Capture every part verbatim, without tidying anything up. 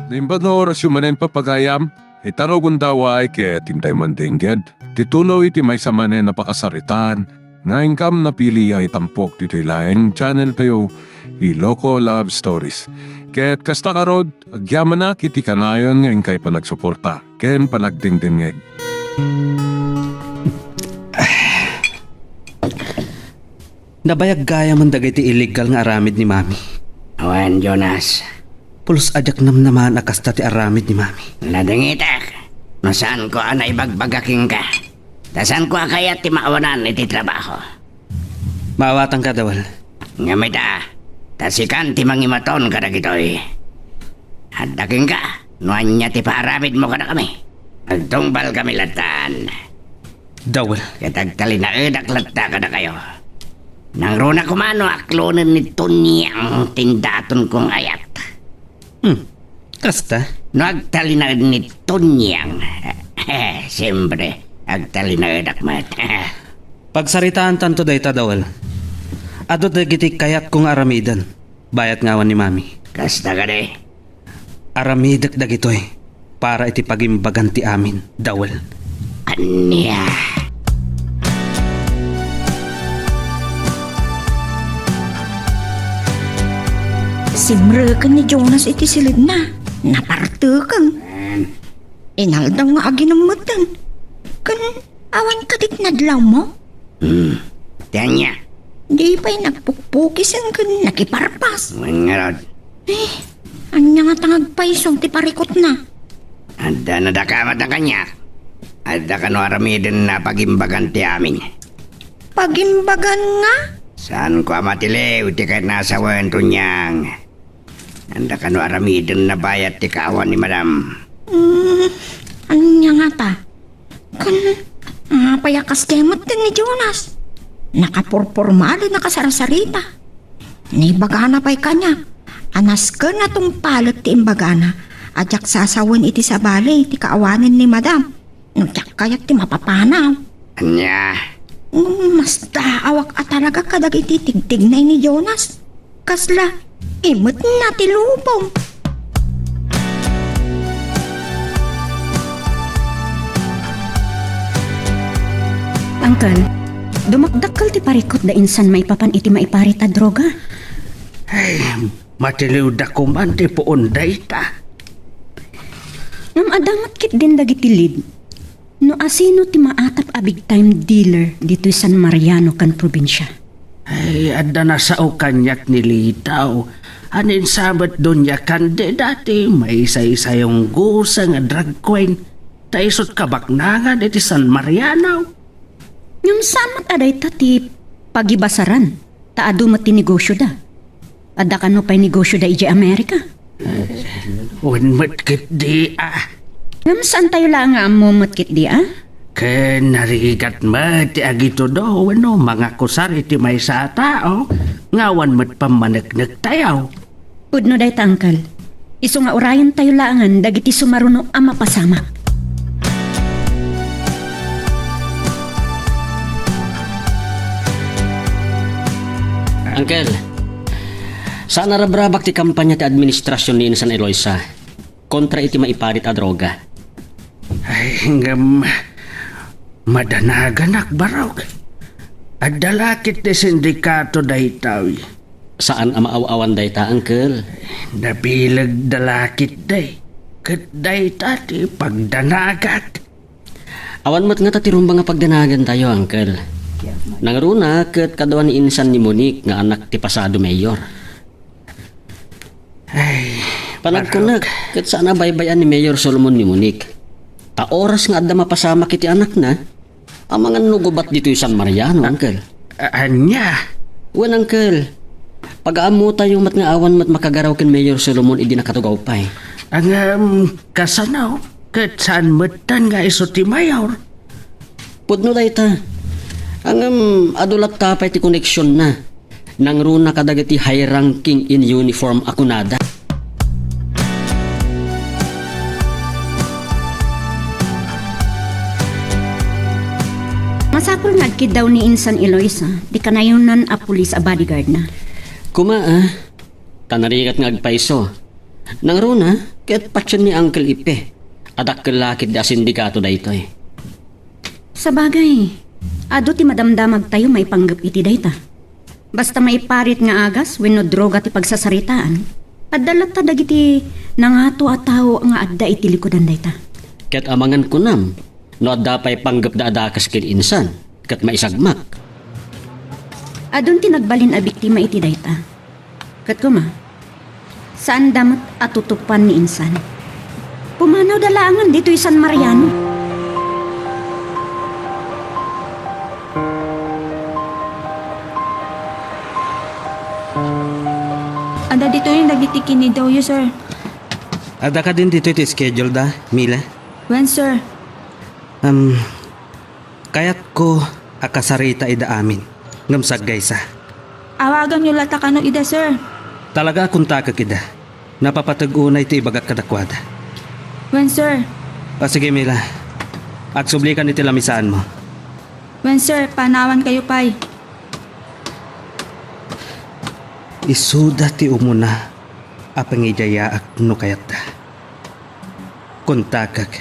Naimbag nga orasyo manen, papagayam, ita no gundaway ket intay mandengngeg ti tuloy ti maysa manen a pakasaritaan nga inkam napili a itampok ditoy laeng channel tayo, Ilocos Love Stories. Ket kasta ngarud, agyamanak iti kanayon nga inkay panagsuporta ken panagdengdengngeg. Nabayag gayamen dagiti illegal nga aramid ni Mami. Awan, Jonas. Pulos a diak namnamaen a kasta ti aramid ni Mami. Nadingitek no saanko a naibagbaga kenka. Ta saanko a kayat ti maawanan iti trabaho. Maawatanka, Dawel. Ngem ita, ta sikan ti mangimaton kadagitoy. Adda kenka no ania ti paaramidmo kadakami. Agtungpalkami lattan. Dawel. Ket agtalinaedak latta kadakayo. Nangruna koma no aklonen ni Tonyang ti indatonko nga ayat. Hmm, kasta? No agtalinaed ni Tonyang, siempre, agtalinaedak met. Pagsaritaantanto dayta, Dawel. Adu dagiti kayatko nga aramiden, bayat nga awan ni Mami. Kasta kadi? Aramidek dagitoy para iti pagimbagan ti amin, Dawel. Ania? Simreken ni Jonas iti silidna. Naparteken. Inaldaw nga aginummeten. Ken awan kadi ti nadlawmo? Hmm. Ti ania? Di pay nagpukpukisen ken nakiparpas. Wen ngarud. Eh, ania ngata nga agpayso ti parikutna? Adda nadakamat a kaniak. Adda kano aramiden a pagimbagan ti amin. Pagimbagan nga? Saanko a matiliw ti kayat nga asawen, Tonyang. Adda kano aramiden a bayat ti kaawan ni Madam. Hmm, ania ngata? Ken, apay a kas kayat met ni Jonas? Nakapurpormal a nakasarsarita. Naibagana pay kaniak a nasken a tungpalet ti imbagana a diak sasawen iti sabali ti kaawanen ni Madam no diak kayat ti mapapanaw. Ania? Ngem masdaawak a talaga kadagiti tigtignay ni Jonas. Kasla imetna ti lubong. Uncle, dumakdakkel ti parikut da insan maipapan iti maiparit a droga. Ay, matiliwda koman ti puon dayta. Ngem adda met ketdin dagiti lead. No asino ti maatap a big time dealer ditoy San Mariano ken probinsia? Ay, adda nasao kaniak ni Lita. Aninsa met Doña Candida ti maysaysayonggosa nga drag queen ta isut' kabaknangan iti San Mariano. Ngem saan met a dayta ti pagibasaran? Ta adu met ti negosioda. Adda kano pay negosioda idiay Amerika? Wen met ketdi a. Ngem saantayo la nga ammo met ketdi a? Ken narigat met ti agitudo wenno mangakusar iti maysa a tao nga awan met pammaneknektayo. Pudno dayta, Uncle. Isu nga urayentayo laengen dagiti sumaruno a mapasamak. Uncle, saan a rabrabak ti kampanya ti administrasion ni Insan Eloisa kontra iti maiparit a droga. Ay, ngem madanaganak, barok. Adda la ketdi sindikato daytoy. Saan a maaw-awan dayta, Uncle. Nabilegda la ketdi. Ket dayta ti pagdanagak. Awan met ngata ti rumbeng a pagdanagantayo, Uncle. Nangruna ket kadua ni insan ni Monique nga anak ti pasado mayor. Ay, panagkunak, ket saan a baybay-an ni Mayor Solomon ni Monique. Ta oras nga adda mapasamak iti anakna, amangan no gubat ditoy San Mariano, Uncle. A-, ania? Wen, Uncle. Pagaammotayo met nga awan met makagaraw ken Mayor Solomon idi nakatugaw pay. Ngem, kasano? Ket saan metten nga isu ti mayor? Pudno dayta. Ngem, adu latta pay ti koneksionna. Nangruna kadagiti high ranking in uniform a kunada. Masapul nga agkiddaw ni Insan Eloisa ti kanayonan a pulis a bodyguardna. Kuma, a, ta narigat nga agpayso. Nangruna, ket patien ni Uncle Ipe. Adakkel la ketdi a sindikato daytoy. Sabagay, adu ti madamdamagtayo maipanggep iti dayta. Basta maiparit nga agas wenno droga ti pagsasaritaan, adda latta dagiti nangato a tao nga adda iti likudan dayta. Ket amangan kunam, no adda pay panggepda a dakes ken insan, ket maisagmak. Adun ti nagbalin a biktima iti dayta. Ket koma, saanda met a tutupan ni insan. Pumanawda laengen ditoy San Mariano. Adda ditoy dagiti kinidawyo, sir. Adda kadin ditoy ti schedule da, Mila? Wen, sir. Um, Kayatko a kasarita ida amin, ngem saggaysa. Awaganyo latta kano ida, sir. Talaga a kontakek ida. Napapateg unay ti ibagak kadakuada. Wen, sir. O sige, Mila. Agsublikan iti lamisaanmo. Wen, sir. Panawankayo pay. Isuda ti umuna a pangidiayaak no kayatda. Kontakek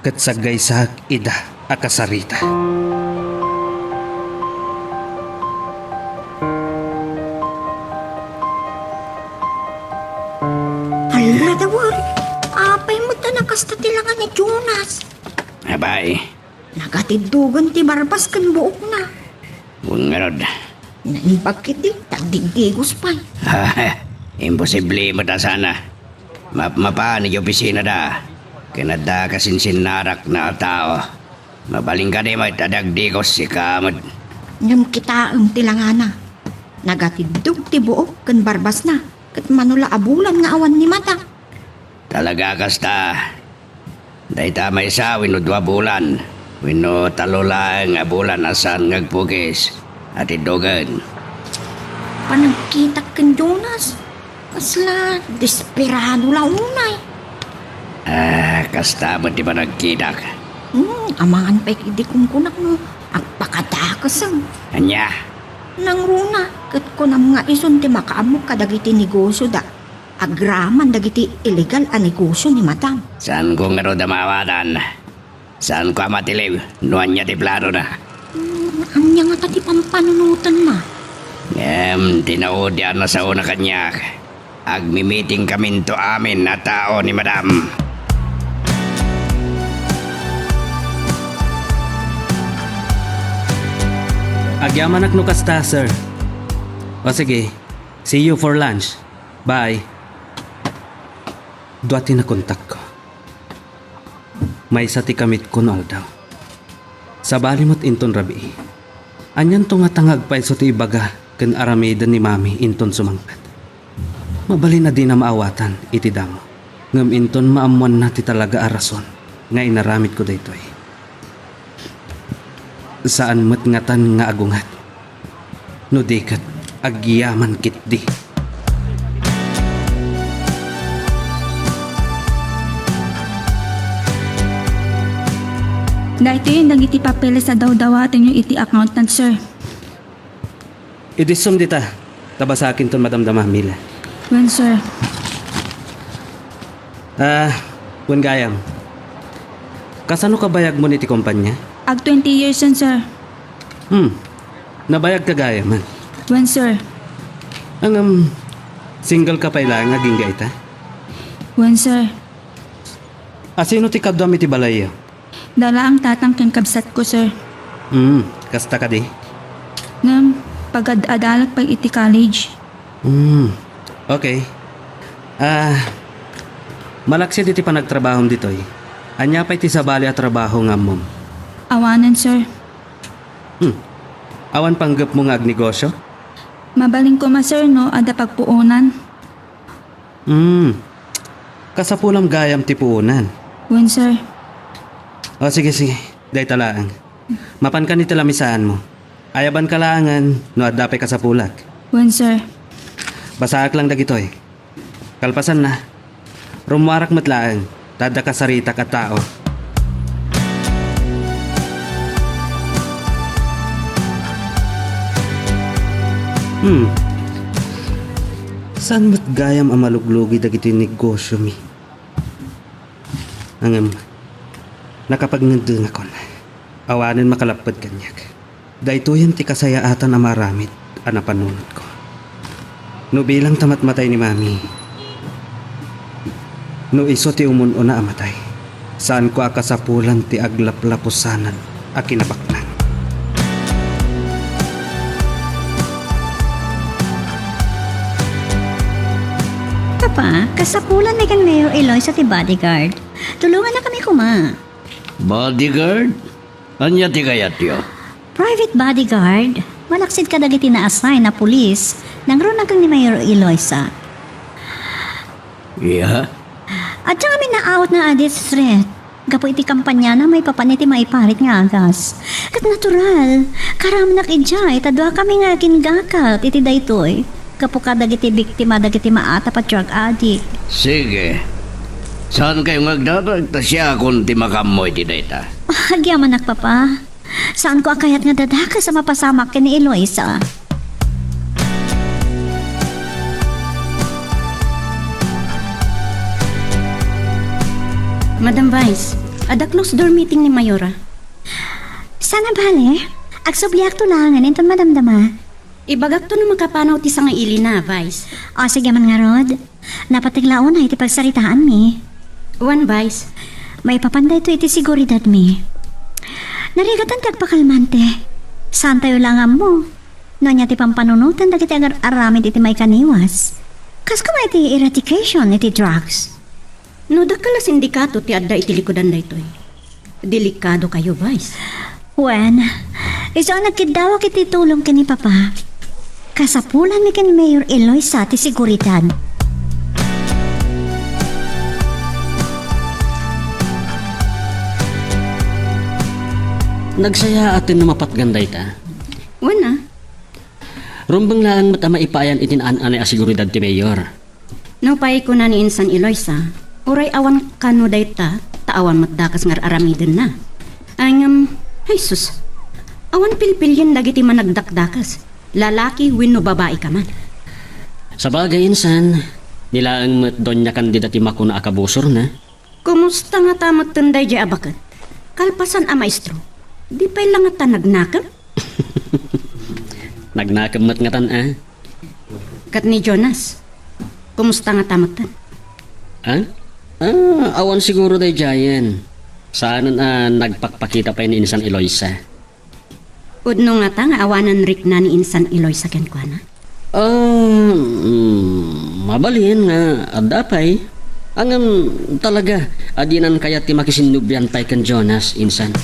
ket saggaysaak ida a kasarita. Hala, Dawel. Apay met a nakasta ti langa ni Jonas? Abay. Nagatiddogen ti barbas ken buokna. Wen ngarud. Naimbag ketdi, tagdigdigos pay. Imposible met a sana. Mapmapan iti opisinada, ken adda kasinsinnarakna a tao. Mabalin kadi met a dagdigos sika met. Ngem kitaem ti langana. Nagatiddog ti buok ken barbasna, ket mano la a bulan nga awan ni mata. Talaga kasta. Dayta maysa wenno dua bulan, wenno tallo laeng a bulan a saan nga agpukis a tiddogen. Panagkitak ken Jonas, kasla desperado la unay. Ah, kasta met ti panagkitak. Hmm, amangan pay idi kunkunak no agpakadakesem. Ania? Nangruna, ket kunam nga isun ti makaammo kadagiti negosioda. Agraman dagiti illegal a negosio ni Madam. Saanko ngarud a maawatan. Saanko a matiliw no ania ti planona. Hmm, ania ngata ti pampanunotenna? Ngem ti naudian a saona kaniak, agmimitingkaminto amin a tao ni Madam. Agyamanak no kasta, sir. O sige, see you for lunch. Bye. Dua ti nakontakko. Maysa ti kamitko no aldaw. Sabali met inton rabii. Anianto ngata nga agpayso ti ibaga ken aramiden ni Mami inton sumangpet? Mabalin a dina maawatan iti damo. Ngem inton maammoanna ti talaga a rason nga inaramidko daytoy, saan met ngatan nga agunget. No di ket, agyaman ketdi. Daytoyen dagiti papeles a dawdawatenyo iti accountant, sir. Idissum dita, ta basakinton madamdama, Mila. Wen, sir. Ah, wen gayam. Kasano kabayagmon iti kompania? Ag twenty years, sir. Hmm. Nabayagka gayam, ah. Wen, sir. Ngem, single ka pay laeng agingga ita? Wen, sir. Asino ti kaduam iti balayyo? Dalaang tatang ken kabsatko, sir. Hmm, kasta kadi? Ngem, pagad-adalak pay iti college. Hmm, okay. Ah, malaksid iti panagtrabahom ditoy, ania pay ti sabali a trabaho nga ammom? Awanen, sir. Hmm. Awan panggepmo nga agnegosyo? Mabalin koma, sir, no adda pagpuonan. Hmm. Kasapulam gayam ti puonan. Wen, sir. O, sige, sige. Dayta laeng. Mapankan iti lamisaanmo. Ayabanka laengen no adda pay kasapulak. Wen, sir. Basaak lang dagitoy. Kalpasanna, rummuarak met laeng, ta adda kasaritak a tao. Hmm. Saan met gayam a maluglugi dagiti negosyomi? Ngem, nakapagngeddengakon. Awanen makalapped kaniak. Daytoyen ti kasayaatan a maaramid a napanunotko. No bilang ta matmatay ni Mami, no isu ti umun-una a matay, saanko a kasapulan ti aglaplapusanan a kinabaknang. Papa, kasapulan ni ken Mayor Eloisa ti bodyguard. Tulongannakami koma. Bodyguard? Ania ti kayatyo? Private bodyguard. Malaksid kadagiti na-assign a pulis, nangruna ken ni Mayor Eloisa. Iya? Adda ngamin naawat nga a death threat gapu iti kampaniana maipapan iti maiparit nga agas. Ket natural, karamnak idiay ta duakami nga aginggakat iti daytoy gapu kadagiti biktima dagiti maatap a drug addict. Sige. Saankayo nga agdamag ta siakon ti makaammo iti dayta. Agyamanak, Papa. Saanko a kayat nga dadakes a mapasamak ken ni Eloisa. Madam Vice, adda closed door meeting ni Mayora. Saan a bale, agsubliakto laengen inton madamdama. Ibagakto no makapanaw ti sangailina, Vice. O, sige man ngarud. Napateg la unay ti pagsaritaanmi. Wen, Vice. Maipapan daytoy iti seguridadmi. Narigatan ti agpakalmante. Saantayo la nga ammo no ania ti pampanunotan dagiti agar-aramid iti maikaniwas. Kas koma iti eradication iti drugs. No dakkel a sindikato ti adda iti likudan daytoy, delikadokayo, Vice. Wen, isu a nagkiddawak iti tulong ken ni Papa, kasapulanmi ken Mayor Eloisa ti seguridad. Nagsayaaten no mapatgan dayta? Wen a. Rumbeng laeng met a maipayan iti naan-anay a seguridad ti Mayor. Nupay kuna ni insan Eloisa, uray awan kano dayta, ta awan met dakes nga ar-aramidenna. Ay ngem, ay sus, awan pilpilien dagiti managdakdakes, lalaki wenno babai ka man. Sabagay, insan, ni laeng met Doña Candida ti makuna a kabusorna. Kumusta ngata metten daydiay a baket? Kalpasan a maestro, di pay la ngata nagnakem? Nagnakem met ngatan a. Ket ni Jonas, kumusta ngata metten? Ha? Ah, awan siguro daydiayen. Saanen a nagpakpakita pay ni insan Eloisa. Pudno ngata nga awanen rikna ni insan Eloisa kenkuana? Ah, mm, mabalin nga adda pay. Ngem talaga a dinan kayat ti makisinnubian pay ken Jonas, insan.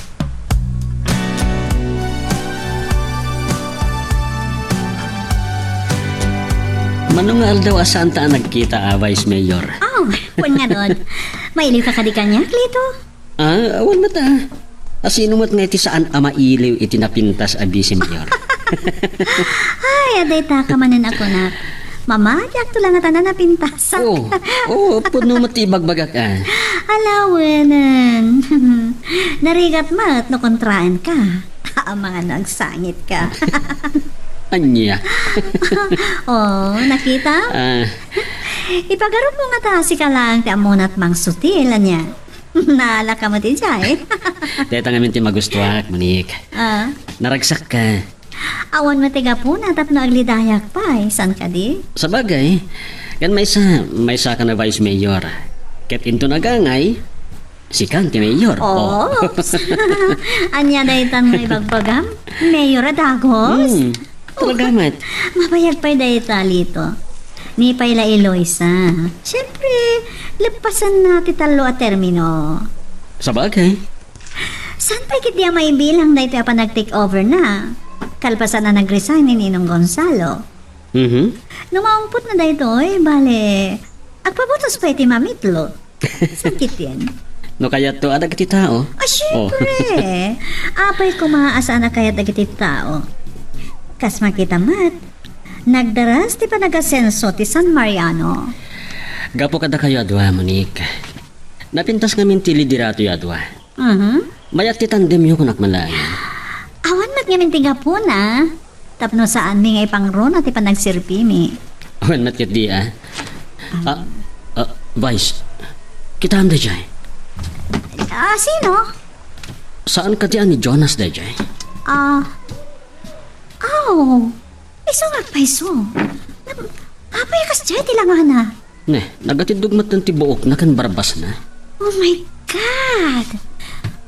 Mano nga aldaw a saanta a nagkita a, Vice Mayor? Oh, wen ngarud. Mailiwka kadi kaniak, Lito? Ah, awan met a. A, sino met nga iti saan a mailiw iti napintas a Vice Mayor? Ay, adda itaka manen a kunak. Mamadiakto la ngata a napintasak. Oh, oh, pudno met ti ibagbagak a. Ala, wenen. Narigat met no kontraenka. Amangan no agsangitka. Ania? Oh, nakita? Ah. Ipagarupmo ngata a sika laeng ti ammonat mangsutil, ania? Naalaka met idiay. Dayta ngamin ti magustuak, Monique. Ah. Naragsakka. Awan met ti gapuna tapno aglidayak pay, saan kadi? Sabagay, ken maysa, maysaka a Vice Mayor. Ket inton agangay, sikan ti Mayor. Oh. Oops. Ania daytan nga ibagbagam? Mayor a dagos? Hmm. Talaga met. Mabayag pay dayta, Lito. Ni pay la Eloisa. Siyempre, leppasenna ti tallo a termino. Sabagay. Saan pay ketdi a maibilang daytoy a panag-take over na? Kalpasan a nag-resign ni Ninong Gonzalo. Mhm. No maungpot na daytoy, bale, agpabutos pay ti mamitlo. Sakit yan. No kayatto a dagiti tao? Ah, siyempre. Oh. Apay koma a saan a kayat dagiti tao. Kas makita met, nagdaras ti panagasenso ti San Mariano. Gapu kadakayo a dua, Monique. Napintas ngamin ti lideratoyo a dua. Mhm. Mayat ti tandemyo kunak malayan. Awan met ngamin ti gapuna. Tapno saanmi nga ipangruna ti panagserbimi. Wen met ketdi, ah. Ah, ah, Vice, kitaem daydiay. Ah, sino? Saan kadi a ni Jonas daydiay? Ah, aw, isu nga agpayso. Apay a kasdiay ti langana? Ne, nagatiddog met ti buokna ken barbasna. Oh my God!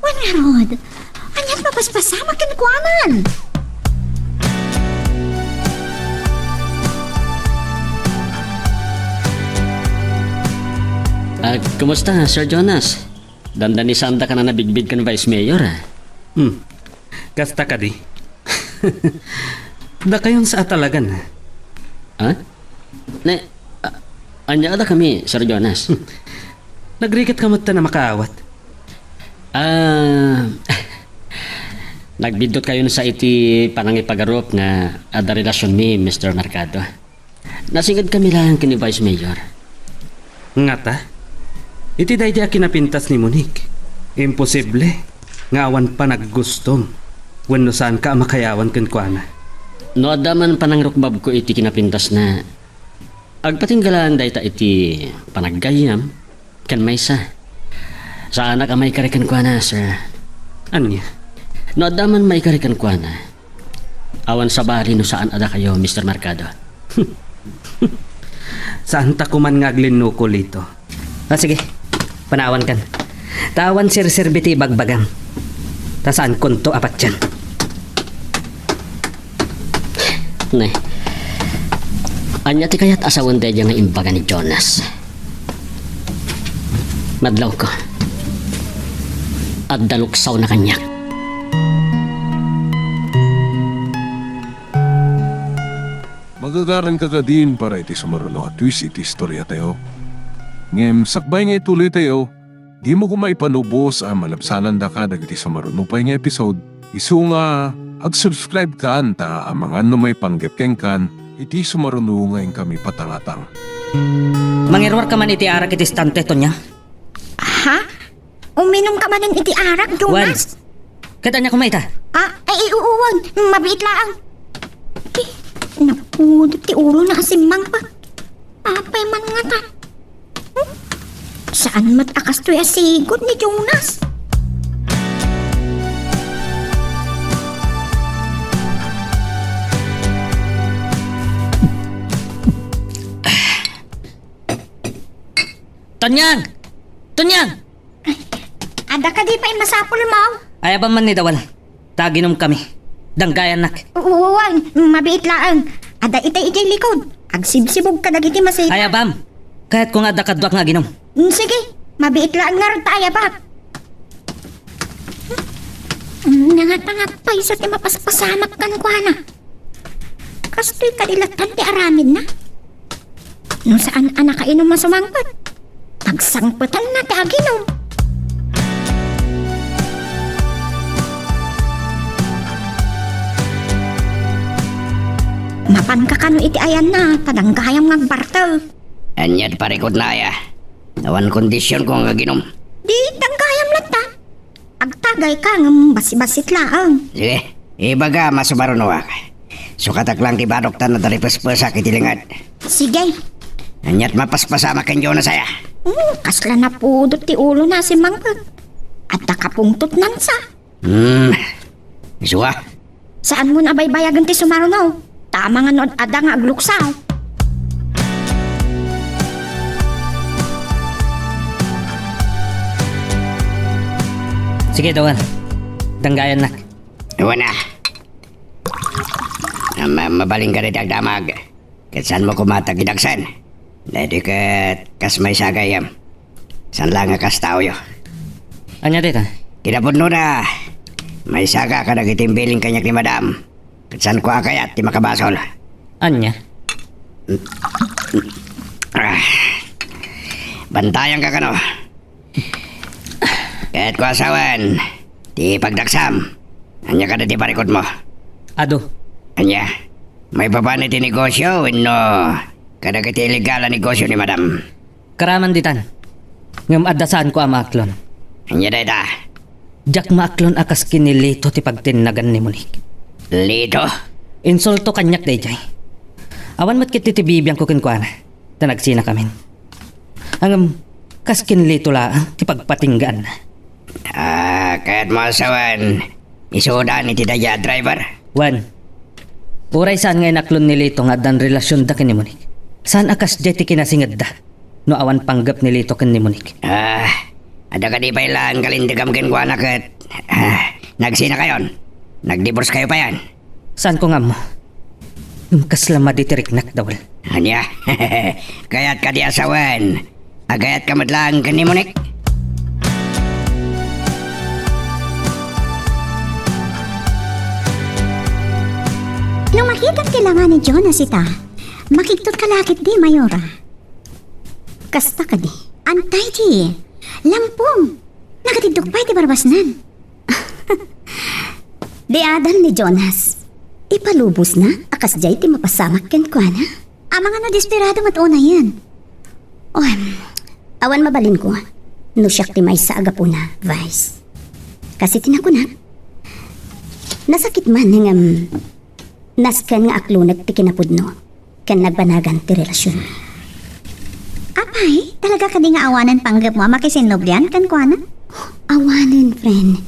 Wen ngarud, ania't mapaspasamak kenkuanan? Ah, kumusta, Sir Jonas? Dandani saandak a nabigbigen ken Vice Mayor, ah. Hmm. Kasta kadi. Dakayon sa atalagan, ha? Ha? Ne, a-, ania a dakami, Sir Jonas? Nagrigatka met a makaawat. Ah, nagbiddutkayon sa iti panangipagarup nga adda relasionmi, Mister Mercado. Nasingedkami laeng ken ni Vice Mayor. Ngata? Iti daydi a kinapintas ni Monique, imposible nga awan panaggustom wenno saanka a makayawan kenkuana. No adda man panangrukbabko iti kinapintasna, agpatingga laeng dayta iti panaggayyem ken maysa. Saanak a maikari kenkuana, sir. Ania? No adda man maikari kenkuana, awan sabali no saan a dakayo, Mister Mercado. Saanta koman nga aglinnuko, Lito. Ah, sige. Panawankan. Ta awan serserbi ti ibagbagam. Ta saankonto a patien. Ne. Ania ti kayat a sawen daydiay nga imbaga ni Jonas? Madlawko. Adda luksawna kaniak. Magagaranka kadin para iti sumaruno a twist iti istoriatayo. Ngem sakbay nga ituloytayo, dimo koma ipanubos a malabsanandaka dagiti sumaruno pay nga episode, isu nga ag-subscribe kan ta amangan no maipanggep kenkan iti sumaruno nga inkami patangatang. Mangiruarka man iti arak iti estante, Tonya? Ha? Uminumka manen iti arak, Jonas? Wen. Ket ania koma ita? Ah, ay, uu, wen. Mabiit laeng. Eh, napudot ti ulona a simmangpet. Apay man ngata? Hmm? Saan met a kastoy a sigud ni Jonas? Tonyang! Tonyang! Adda kadi pay masapulmo? Ayabam man ni Dawal. Ta aginumkami. Danggayannak. Wen, mabiit laeng. Adda itay idiay likod. Agsibsibog kadagiti masita. Ayabam. Kayatko nga adda kaduak nga aginum. Mm, sige. Mabiit laeng ngarud ta ayabak. Mm, nangatangak pay sa ti mapaspasamak kenkuana. Kastoy kadi lattan ti aramidna? No saan a nakainum a sumangpet, pagsangpetanna ti aginum. Mapanka kano iti ayanna, ta danggayam nga agbartel. Ania ti parikutna aya? Awan kondisionko nga aginum. Di danggayam latta. Agtagayka ngem bassit-bassit laeng. Sige, ibagam a sumarunoak. Sukatak lang ti badok ta nadaripespesak iti linged. Sige. Ania't mapaspasamak ken Jonas aya? Hmm, kasla napudot ti ulona a simmangpet. Adda kapungtotnansa. Hmm. Isu a. Saanmon a baybayagen ti sumaruno. Ta amangan no ad-adda nga agluksaw. Sige, Dawal. Danggayannak. Awan a. Ma-, mabalinka dayta agdamag. Ket saanmo koma ti agidagsen. Daytoy ket kas maysa a gayyem. Saan laeng a kas taoyo. Ania dayta? Kinapudnona, maysaka kadagiti imbilin kaniak ni Madam. Ket saanko a kayat ti makabasol. Ania? Ah. Bantayanka kano. Ket kua sawen, ti pagdaksam. Ania kadi ti parikutmo? Adu. Ania? Maipapan iti negosio wenno kadagiti illegal a negosio ni Madam? Karaman ditan. Ngem adda saanko a maaklon. Ania dayta? Diak maaklon a kas ken ni Lito ti pagtinnagan ni Monique. Lito? Insulto kaniak daydiay. Awan met ketdi ti bibiangko kenkuana, ta nagsinakamin. Ngem, kas ken Lito laeng ti pagpatinggaanna. Ah, kayatmo a sawen, isudan iti daydiay a driver? Wen, uray saan nga inaklon ni Lito nga addan relasionda ken ni Monique, saan a kasdiay ti kinasingedda no awan panggep ni Lito ken ni Monique. Ah, adda kadi pay laeng kalinteg kenkuana ket, ah, nagsinakayon? Nagdivorcekayo payen? Saanko nga ammo. Ngem kasla madi ti riknak, Dawel. Ania? Kayat kadi a sawen? Agayatka met laeng ken ni Monique? No makitak ti langa ni Jonas ita, makigtot ka la ketdi, Mayora. Kasta kadi. Antay di. Lampong. Nakatiddok pay ti barbasnan. Di adal ni Jonas. Ipalubosna a kasdiay ti mapasamak kenkuana. Amangan no desperado met unayen. O, em, awan mabalinko no siak ti maysa a gapuna, Vice. Kas iti nakunak, nasakit man ngem nasken nga aklonek ti kinapudno ken nagbanagan ti relasionmi. Apay, talaga kadi nga awanen panggepmo a makisinnublian kenkuana? Awanen, friend.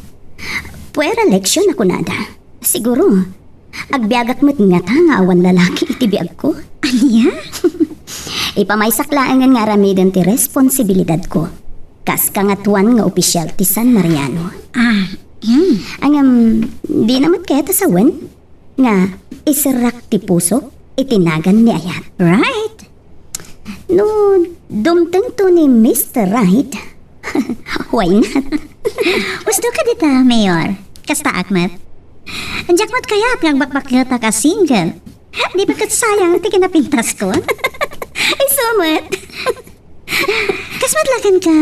Puera leksion a kunada. Siguro, agbiagak met ngata nga awan lalaki iti biagko. Ania? Ipamaysak laengen nga aramiden ti responsibilidadko. Kas kangatoan nga opisial ti San Mariano. Ah, hmm. Ngem, dina met kayat a sawen nga iserrak ti pusok iti nagan ni Ayat. Right. No, dumtengto ni Mister Right, why not? Husto ka dita, Mayor. Kasta ak met. Diak met kayat nga agbakbaketak a single. Di ba ket sayang ti kinapintaskon? Isu met. Kas met la kenka.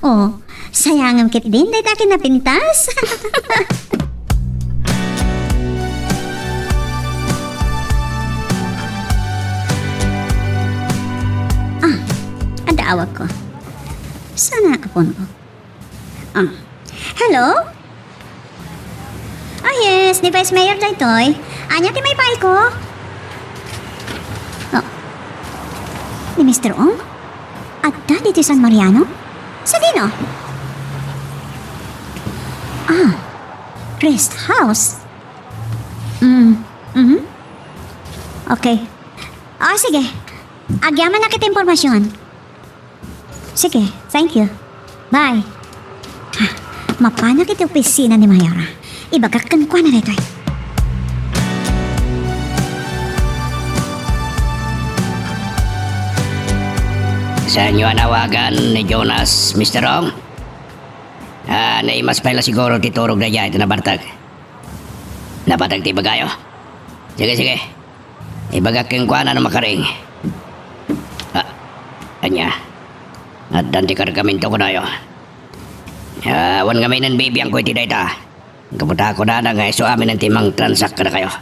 O, sayangem ketdin dayta kinapintas. Ah, adda awagko. Saan a phone ko? Ah. Hello? Ah, yes, ni Vice Mayor daytoy. Ania ti maipaayko? Oh. Ni Mister Ong? Adda ditoy San Mariano? Sadino? Ah, rest house. Mm, mhm. Okay. Ah, sige. Agyamanak iti impormasyon. Sige, thank you. Bye. Ha, mapanak iti opisina ni Mayora. Ibagak kenkuana daytoy. Saanyo a nawagan ni Jonas, Mister Ong? Ah, naimas pay la siguro ti turog daydiay iti nabartek. Napateg ti ibagayo? Sige, sige. Ibagak kenkuana no makaring. Ah, ania? Addan ti kargamento kunayo. Ah, awan ngamin bibiangko iti dayta. Gapu ta kunana nga isu amin ti mangtransak kadakayo.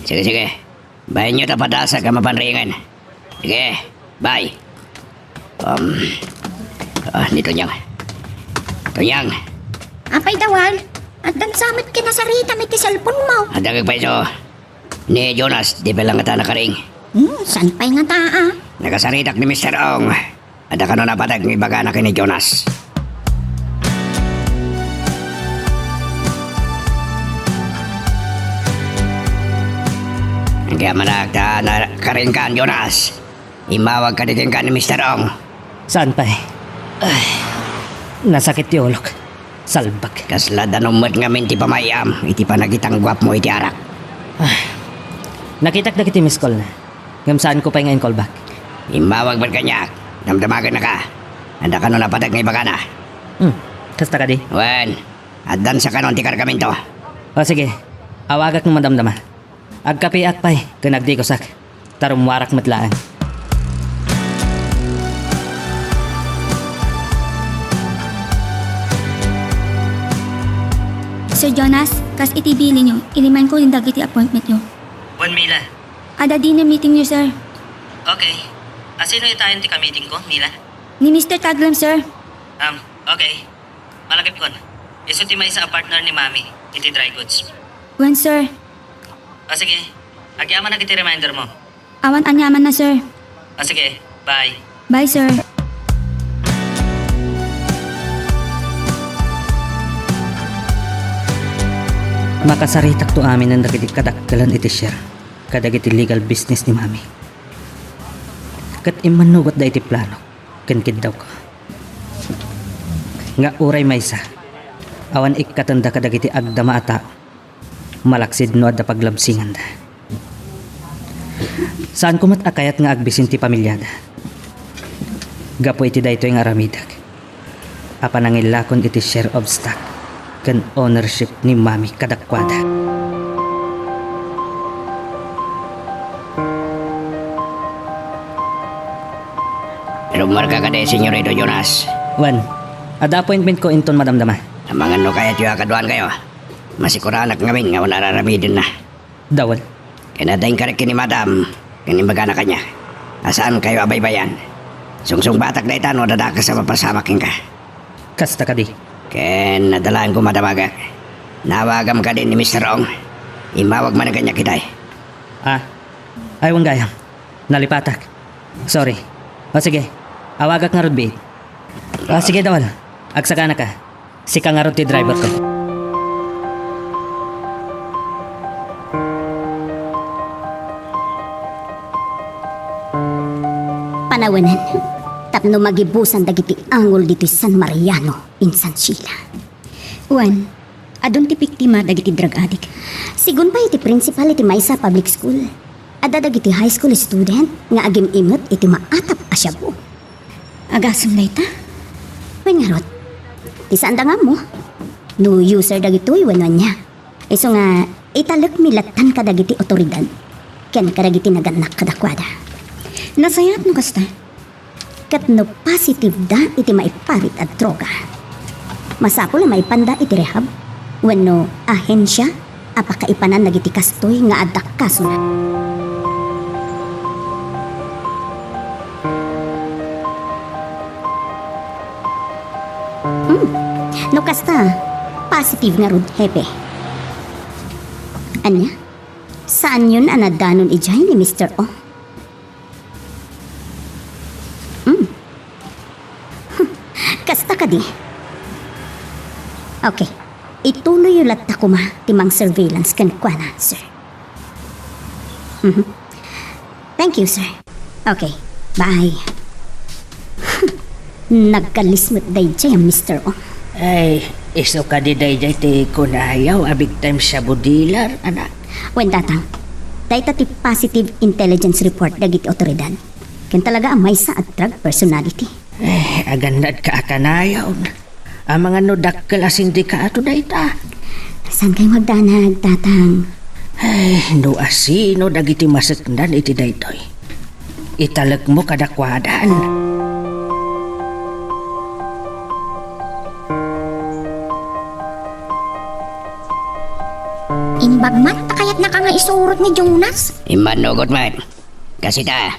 Sige, sige. Baenyo ta padasak a mapanriingen. Sige, bye. Um, ah, ni Tonyang. Tonyang. Apay, Dawal? Addan sa met kinasaritam iti cellphone mo. Adda kagpayso. Ni Jonas, di pa lang ata nakaring. Hmm, saan pay nga taa? Nakasaritak ni Mister Ong. Adda kano napateg nga ibagana ken ni Jonas. Agyamanak ta nakaringkan, Jonas. Immawag kadi kenka ni Mister Ong. Saan pay? Ay, nasakit ti ulok. Salbag. Kasla danum met ngamin ti pamay-am iti panagitangguapmo iti arak. Ah, nakitak dagiti miss call na. Ngem saanko pay nga in-call back. Immawag met kaniak. Damdamagennaka. Adda kano napateg nga ibagana. Hmm, kasta kadi? Wen, addan sa kanon ti kargamento. O sige, awagak no madamdama. Agkapiak pay ken agdikosak. Ta rummuarak met laeng. Sir Jonas, kas iti bilinyo, ilimanko dagiti appointmentyo. Wen, Mila. Adda dinner meetingyo, sir. Okay. A, sino itayon ti ka-meetingko, Mila? Ni Mister Taglem, sir. Um, okay. Malagipkon. Isu ti maysa a partner ni Mami iti dry goods. Wen, sir. A, sige. Agyamanak iti reminder mo. Awan aniamanna, sir. Ah, sige. Bye. Bye, sir. Makasaritakto aminen dagiti kadakkelan iti share kadagiti legal business ni Mami. Ket immannugot da iti plano ken kiddawko nga uray maysa, awan ikkatenda kadagiti agdama a tao, malaksid no adda paglabsinganda. Saanko met a kayat nga agbisin ti pamilyada gapu iti daytoy nga aramidek a panangillakon iti share of stock ken ownership ni Mami kadakuada. Rumarka kadi, Senyorito Jonas? Wen, adda appointmentko inton madamdama. Amangan no kayatyo a kaduaankayo. Masikuranak ngamin nga awan ar-aramidenna. Dawel. Ken adda inkarek ken ni Madam, ken imbagana kaniak a saankayo a baybay-an. Sungsungbatak dayta no adda dakes a mapasamak kenka. Kasta kadi. Ken adda laeng koma a damagek. Naawagam kadi ni Mister Ong. Immawag manen kaniak itay. Ah, ay, wen gayam. Nalipatak. Sorry. O sige, awagak ngarud biit. O sige, Dawel. Agsakanaka. Sika ngarud ti driverko. Panawenen, tapno magibusan dagiti angol ditoy San Mariano, insan Sheila. Wen, adun ti biktima dagiti drug addict. Sigun pay iti principal iti maysa a public school, adda dagiti high school student nga agim-imet iti maatap a shabu. Agasem dayta? Wen ngarud, ti saanda nga ammo no user dagitoy wenno ania. Isu nga, italekmi lattan kadagiti otoridad ken kadagiti nagannak kadakuada. Nasayaat no kasta. Ket no positive da iti maiparit a droga, masapul a maipanda iti rehab wenno ahensia a pakaipanan dagiti kastoy nga adda kasona. Hmm. No kasta, positive ngarud, Hepe. Ania? Saanyon a nadanon idiay ni Mister Ong? Hmm. Kasta kadi. Okay. Ituloyyo latta koma ti mang-surveillance kenkuana, sir. Mhm. Thank you, sir. Okay. Bye. Nagkalis met daydiay a Mister Ong. Ay, isu kadi daydiay ti kunayo a big time shabu dealer, anak? Wen, Tatang, dayta ti positive intelligence report dagiti otoridad. Ken talaga a maysa a drug personality. Eh, agannad ka a kanayon. Amangan no dakkel a sindikato dayta. Saan kayo magdanag, Tatang? Ay, no asino dagiti maseknan iti daytoy, italekmo kadakuadan. Imbag man ta kayatnaka nga isurot ni Jonas. Immannugot met. Kasita,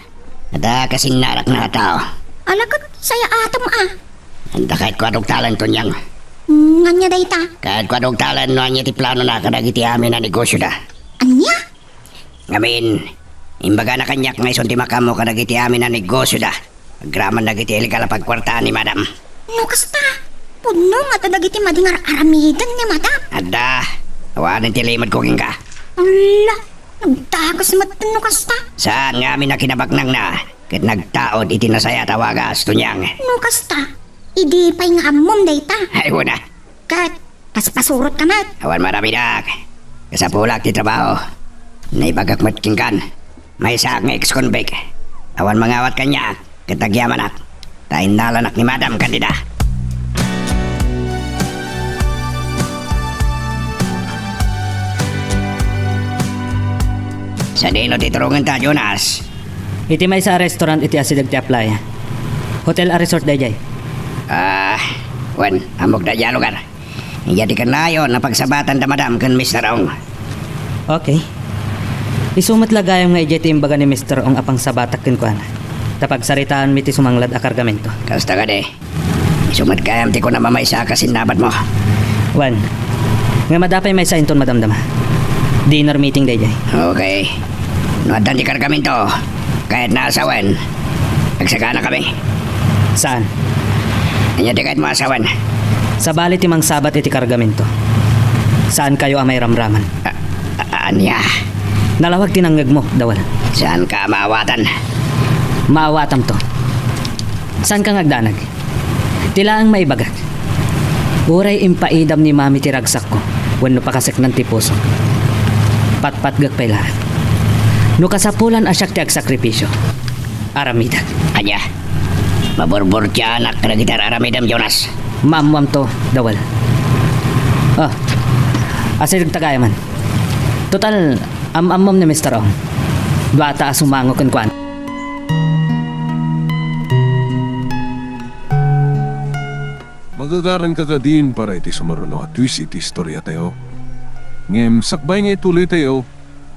adda kasinnarakna a tao. Ala ket, sayaatem a. Anda kayatko a dugtalen, Tonyang? Ngania dayta? Kayatko a dugtalen no ania ti planona kadagiti amin a negosioda. Ania? Ngamin, imbagana kaniak nga isun ti makaammo kadagiti amin a negosioda agraman dagiti illegal a pagkuartaan ni Madam. No kasta, pudno ngata dagiti madi nga ar-aramiden ni Madam. Adda, awanen ti limedko kenka. Ala, nagdagus met no kasta. Saan nga amin a kinabaknangna ket nagtaud iti nasayaat a wagas, Tonyang. No kasta, idi pay nga ammom dayta. Ay, wen a. Ket, paspasurotka met. Awan maramidak. Kasapulak ti trabaho. Naibagak met kenkan. Maysaak nga ex-convict. Awan mangawat kaniak, ket agyamanak. Ta innalanak ni Madam Candida. Sadino ti turongenta, Jonas? Iti maysa a restaurant iti asideg ti Aplaya. Hotel a resort daydiay. Ah, wen, ammok daydiay a lugar. Idiay ti kanayon a pagsabatanda Madam ken Mister Ong. Okay. Isu met la gayam nga idiay ti imbaga ni Mister Ong a pangsabatak kenkuana. Ta pagsaritaanmi ti sumanglad a kargamento. Kasta kadi. Isu met gayam ti kunam a maysa a kasinnabatmo. Wen, nga adda pay maysa inton madamdama. Dinner meeting daydiay. Okay. No addan ti kargamento, kayatna a sawen, agsaganakami. Saan? Ania ti kayatmo a sawen? Sabali ti mangsabat iti kargamento. Saankayo a mairamraman. A-, a-, ania? Nalawag ti nangngegmo, Dawal. Saanka a maawatan? Maawatamto. Saanka nga agdanag? Ti laeng maibagak. Uray impaidam ni Mami ti ragsakko wenno pakaseknan ti pusok, patpatgek pay laeng. No kasapulan a siak ti agsakripisio, aramidek. Ania? Maburburtianak kadagiti ar-aramidem, Jonas? Maammoamto, Dawal. Ah, asidegta gayamen. Total, am-ammom ni Mister Ong. Duata a sumango kenkuana. Magagaranka kadin para iti sumaruno a twist iti istoriatayo. Ngem sakbay nga ituloytayo,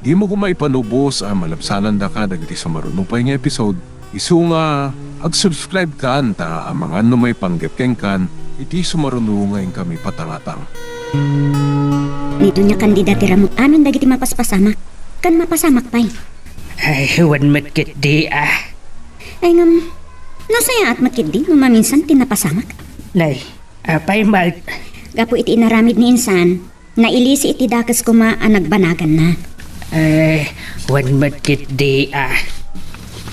dimo koma ipanubos a malabsanandaka dagiti sumaruno pay nga episode, isu nga ag-subscribe kan ta amangan no maipanggep kenkan iti sumaruno nga inkami patangatang. Ni Doña Candida ti ramut amin dagiti mapaspasamak, ken mapasamak pay. Ay, wen met ketdi, ah. Ay, ngem, nasayaat met ketdi no maminsan ti napasamak. Nay, apay met? Gapu iti inaramid ni insan, nailisi iti dakes koma a nagbanaganna. Eh, wen met ketdi, ah.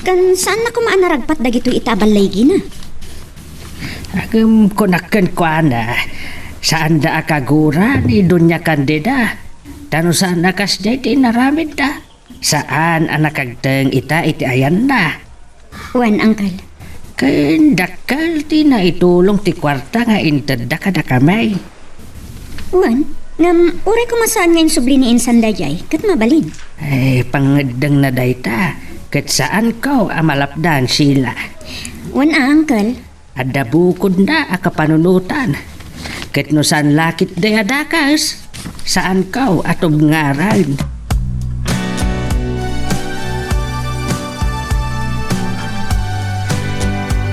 Ken saanna koma a naragpat dagitoy ita a balligina? Ngem kunak kenkuana, saanda a kagura ni Doña Candida. Ta no saan a kasdiay ti inaramidda, saan a nakagteng ita iti ayanna. Wen, Uncle. Ken dakkel ti naitulong ti kuarta nga intedda kadakami. Wen, ngem uray koma saan nga insubli ni insan daydiay, ket mabalin. Eh, pangngeddengna dayta, ket saanko a malapdan, Sheila. Wen a, Uncle. Adda bukodna a kapanunotan. Ket no saan la ketdi a dakes, saanko a tubngaran.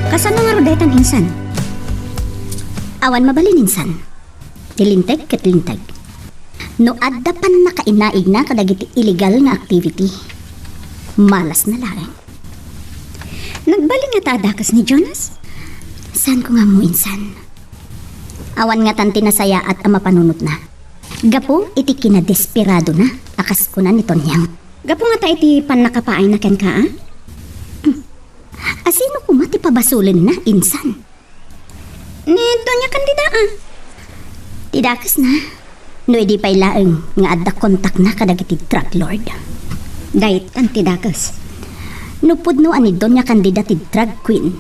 Kasano ngarud daytan, insan? Awan mabalin, insan. Ti linteg ket linteg. No adda pannakainaigna kadagiti illegal nga activity, malasna laeng. Nagbalin ngata a dakes ni Jonas? Saanko nga ammo, insan. Awan ngatan ti nasayaat a mapanunotna. Gapu iti kinadesperadona a kas kuna ni Tonyang. Gapu ngata iti pannakapaayna kenka, a? Hmm. A sino koma ti pabasolenna, insan? Ni Doña Candida, a. Ti dakesna, no idi pay laeng nga adda kontakna kadagiti drug lord. Daytan ti dakes. No pudno a ni Doña Candida ti drug queen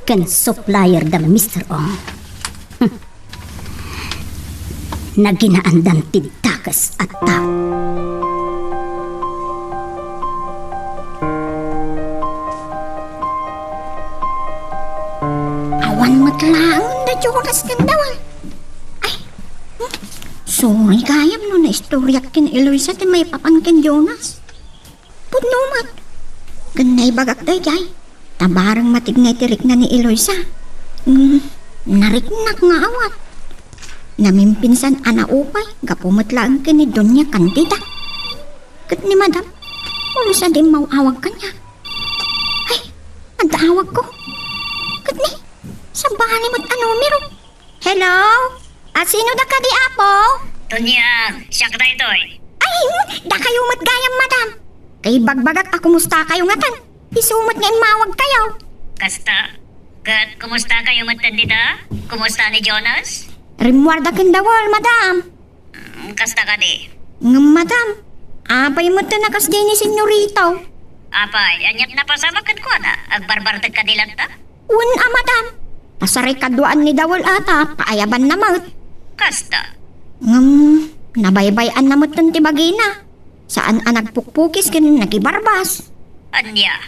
ken supplier da Mister Ong. Hmm. Naginaandan ti dakes a tao. Awan met laeng da Jonas ken Dawal. Ay, hmm? Sorry gayam no naistoriak ken Eloisa ti maipapan ken Jonas. Pudno met. Ken naibagak daydiay, ta bareng matignay ti rikna ni Eloisa. Hmm, nariknak nga awat. Namimpinsan a naupay gapu met laeng ken ni Doña Candida. Ket ni Madam, uray sadi immaw-awag kaniak. Ay, adda awagko. Ket ni, sabali met a numero. Hello? A, sino da kadi, Apo? Tonyang, siak daytoy. Ay, dakayo met gayam, Madam. Kay bagbagak a kumustakayo ngatan. Isu met nga immawagkayo. Kasta, ket kumustakayo metten dita? Kumusta ni Jonas? Rimmuarda ken Dawal, Madam. Mm, kasta kadi. Ngem, Madam, apay metten a kasdiay ni Senyorito? Apay, aniat napasamak kenkuana? Agbarbartek kadi latta? Wen a, Madam. Pasaray kaduaan ni Dawal a ta, paayabanna met. Kasta. Ngem, nabaybay-anna metten ti bagina. Saan a nagpukpukis ken nagibarbas. Ania?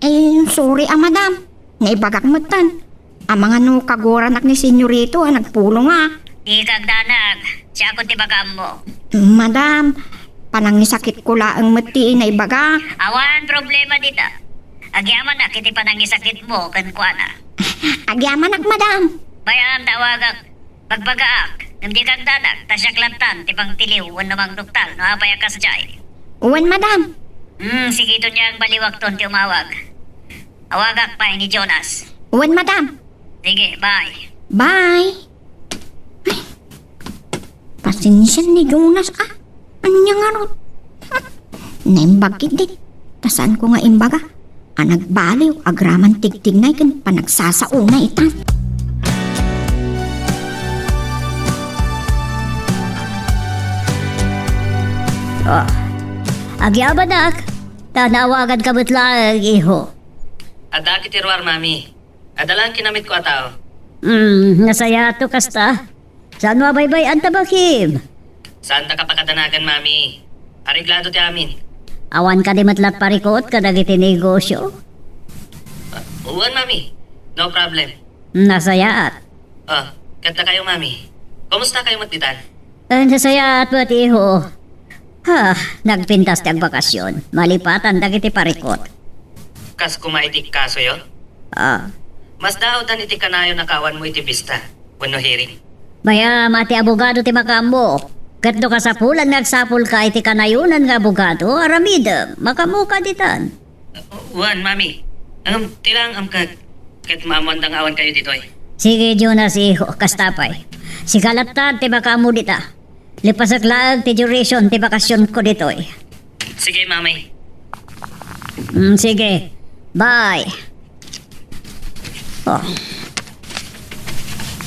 Eh, sorry a, Madam. Naibagak metten. Amangan no kaguranak ni Senyorito a nagpulong a. Dika agdanag. Siakon ti baga ammo. Madam, panangisakitko laeng met ti naibagak. Awan problema dita. Agyamanak iti panangisakitmo kenkuana. Agyamanak, Madam. Bay-am ta awagak. Bagbagaak, ngem dika agdanag, ta siak lattan ti mangtiliw wenno mangduktal no apay a kasdiay. Wen, Madam. Hmm, sige, Doña, baliwakton ti umawag. Awagak pay ni Jonas. Wen, madam. Sige, bye. Bye. Ay, pasensian ni Jonas, ah. Ania ngarud? Naimbag ketdi. Ta saanko nga imbaga a nagbaliw, agraman tigtignay ken panagsasaona itan. Oh, agyabanak. Ta naawaganka met laeng, iho. Adda iti ruar, Mami. Adda laeng kinamitko a tao. Hmm, nasayaat no kasta. Saanmo a baybay-an ta bakim? Saanta kapakadanagan, Mami. Areglado ti amin. Awan kadi met la parikut kadagiti negosio? Ah, wen, Mami. No problem. Nasayaat. Ah, ket dakayo, Mami. Kumusta kayo met ditan? Eh, nasayaat met, iho. Ha, nagpintas ti agbakasyon. Malipatan dagiti parikut. Kas koma iti kasoyo? Ah. Mas daawdan iti kanayon a kaawanmo iti bista wenno hearing. Mayam a ti abogado ti makaammo. Ket no kasapulan nga agsapulka iti kanayonan nga abogado, aramidem, makaammoka ditan. Wen, Mami. Ngem, ti laeng amkek, ket maammoanda nga awan kayo ditoy. Sige, Jonas, iho, kasta pay. Sika latta ti makaammo dita. Lipasek laeng ti duration ti bakasionko ditoy. Sige, Mami. Mm, sige. Bye. Oh.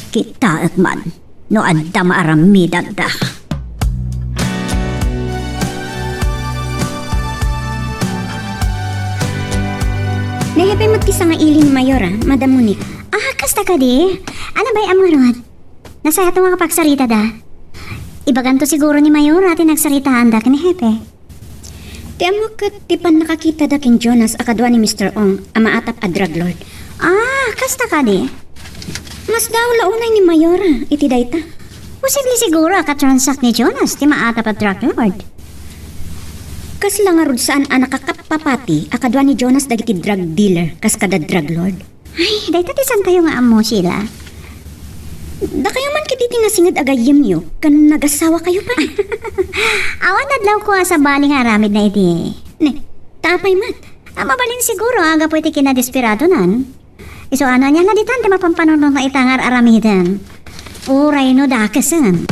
Kitaek man no adda maaramidanda. Nahepe met ti sangaili ni Mayor, a, Madam Monique. Ah, kasta kadi? Ania bay a ngarud? Nasayaat nga pagsaritada. Ibaganto siguro ni Mayor a ti nagsaritaanda ken ni Hepe. Ti ammok ket ti pannakakitada ken Jonas a kadua ni Mister Ong a maatap a drug lord. Ah, kasta kadi? Mas daaw la unay ni Mayor iti dayta. Posible siguro a katransak ni Jonas ti maatap a drug lord. Kasla ngarud saan a nakakappapati a kadua ni Jonas dagiti drug dealer kas kada drug lord? Ay, dayta ti saantayo nga ammo, Sheila. Dakayo man ketdi ti nasinged a gayyemyo ken nagasawakayo pay. Awan adlawko a sabali nga aramidna iti. Ne, ta apay met? A, mabalin siguro a gapu iti kinadesperadonan. Isu a, ania la ditan ti mapanpanunotna ita nga ar-aramiden? Uray no dakesen.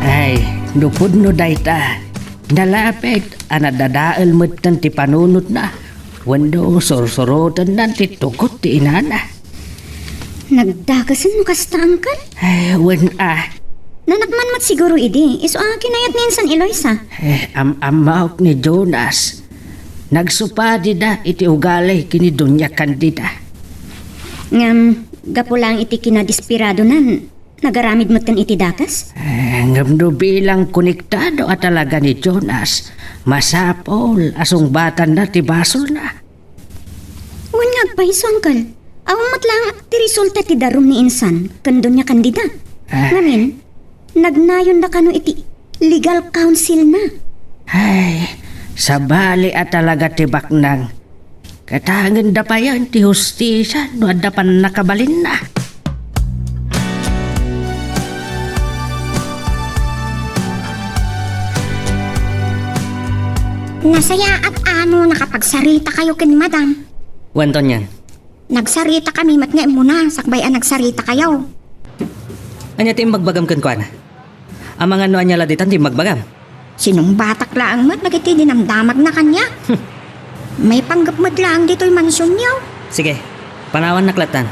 Ay, no pudno dayta, nalapit a nadadael metten ti panunotna, wenno sursurotennan ti tugot ti inana. Nagdakesen no kasta, Angkel? Ay, wen a. Nanakman met siguro idi, isu a kinayat ni insan Eloisa. Eh, am-ammaok ni Jonas. Nagsupadida iti ugali ken ni Doña Candida. Ngem, gapu laeng iti kinadesperadonan, nagaramid metten iti dakes? Eh, ngem no bilang konektado a talaga ni Jonas, masapul a sungbatanna ti basolna. Wen nga agpayso, Angkel. Awan met laeng ti resulta ti darum ni insan ken Doña Candida. Ah. Ngamin, nagnayonda kano iti legal counselna. Ay, sabali a talaga ti baknang. Katangenda payen ti hustisia no adda pannakabalinna. Nasayaat a no nakapagsarita kayo ken Madam. Wen, Tonyang. Nagsarita kami met nga immuna, sakbay a nagsarita kayo. Ania ti imbagbagam kenkuana? Amangan no ania la ditan ti imbagbagam? Sinungbatak laeng met dagiti dinamdamagna kaniak. Maipanggep met laeng ditoy mansionyo. Sige, panawannak lattan.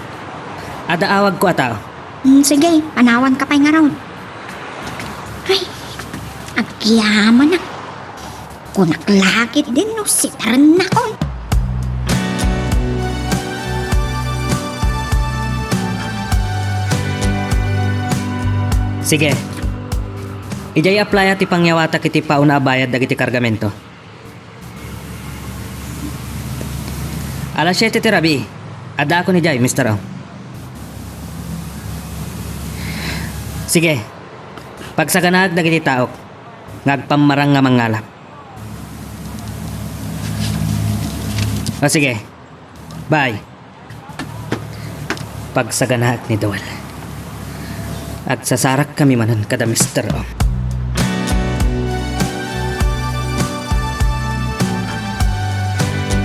Adda awagko a tao. Hmm, sige, panawanka pay ngarud. Ay, agyamanak. Kunak la ketdin no sitarennakon. Sige. Idiay applya ti pangyawatak iti pauna a bayad dagiti kargamento. Alas siete ti rabii. Addaakon idiay, Mister Ong. Sige. Pagsaganaek dagiti taok nga agpammarang nga mangngalap. O sige. Bye. Pagsaganaek ni Duel. Agsasarakkami manen kada Mister Ong.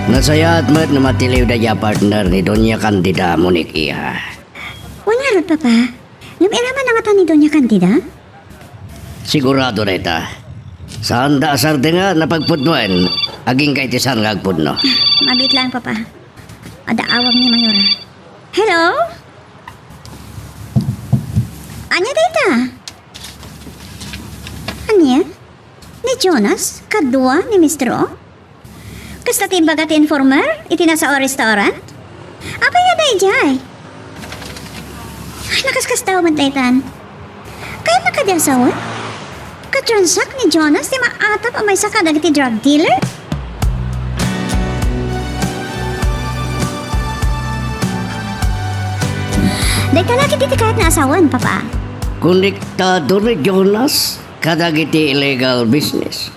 Nasayaat met no matiliw daydiay a partner ni Doña Candida, Monique, iha. Wen ngarud, Papa. Ngem iraman a ngata ni Doña Candida? Sigurado dayta. Saanda a sardengen a pagpudnoen, agingga iti saan nga agpudno. Mabiit laeng, Papa. Adda awag ni Mayora. Hello? Ania dayta? Ania? Ni Jonas? Kadua ni Mister Ong? Kasta ti imbaga ti informer iti nasao a restaurant? Apay nga daydiay? Ay, nakaskasdaaw met daytan. Kayatna kadi a sawen? Katransak ni Jonas ti maatap a maysa kadagiti drug dealer? Dayta la ketdi ti kayatna a sawen, Papa. Konektado ni Jonas kadagiti illegal business.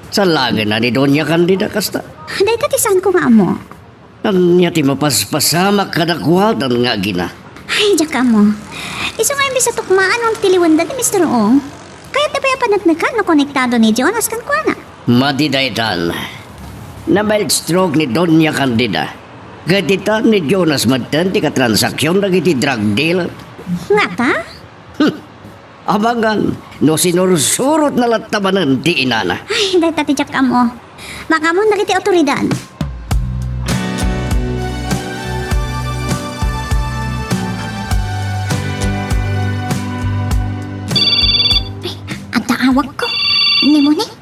Salagenna ni Doña Candida kasta. Dayta ti saanko nga ammo. Ania ti mapaspasamak kadakuada nga agina? Ay, diak ammo. Isu nga imbes a tukmaan no agtiliwenda ni Mister Ong, kayatna pay a paneknekan no konektado ni Jonas kenkuana. Madi daytan. Na-mild stroke ni Doña Candida. Ket itan ni Jonas metten ti katransaksion dagiti drug dealer. Ngata? Hmm. Amangan no sinursurotna latta manen ti inana. Ay, dayta ti diak ammo. Makaammoen dagiti awtoridad. Ay, adda awagko. Ni Monique?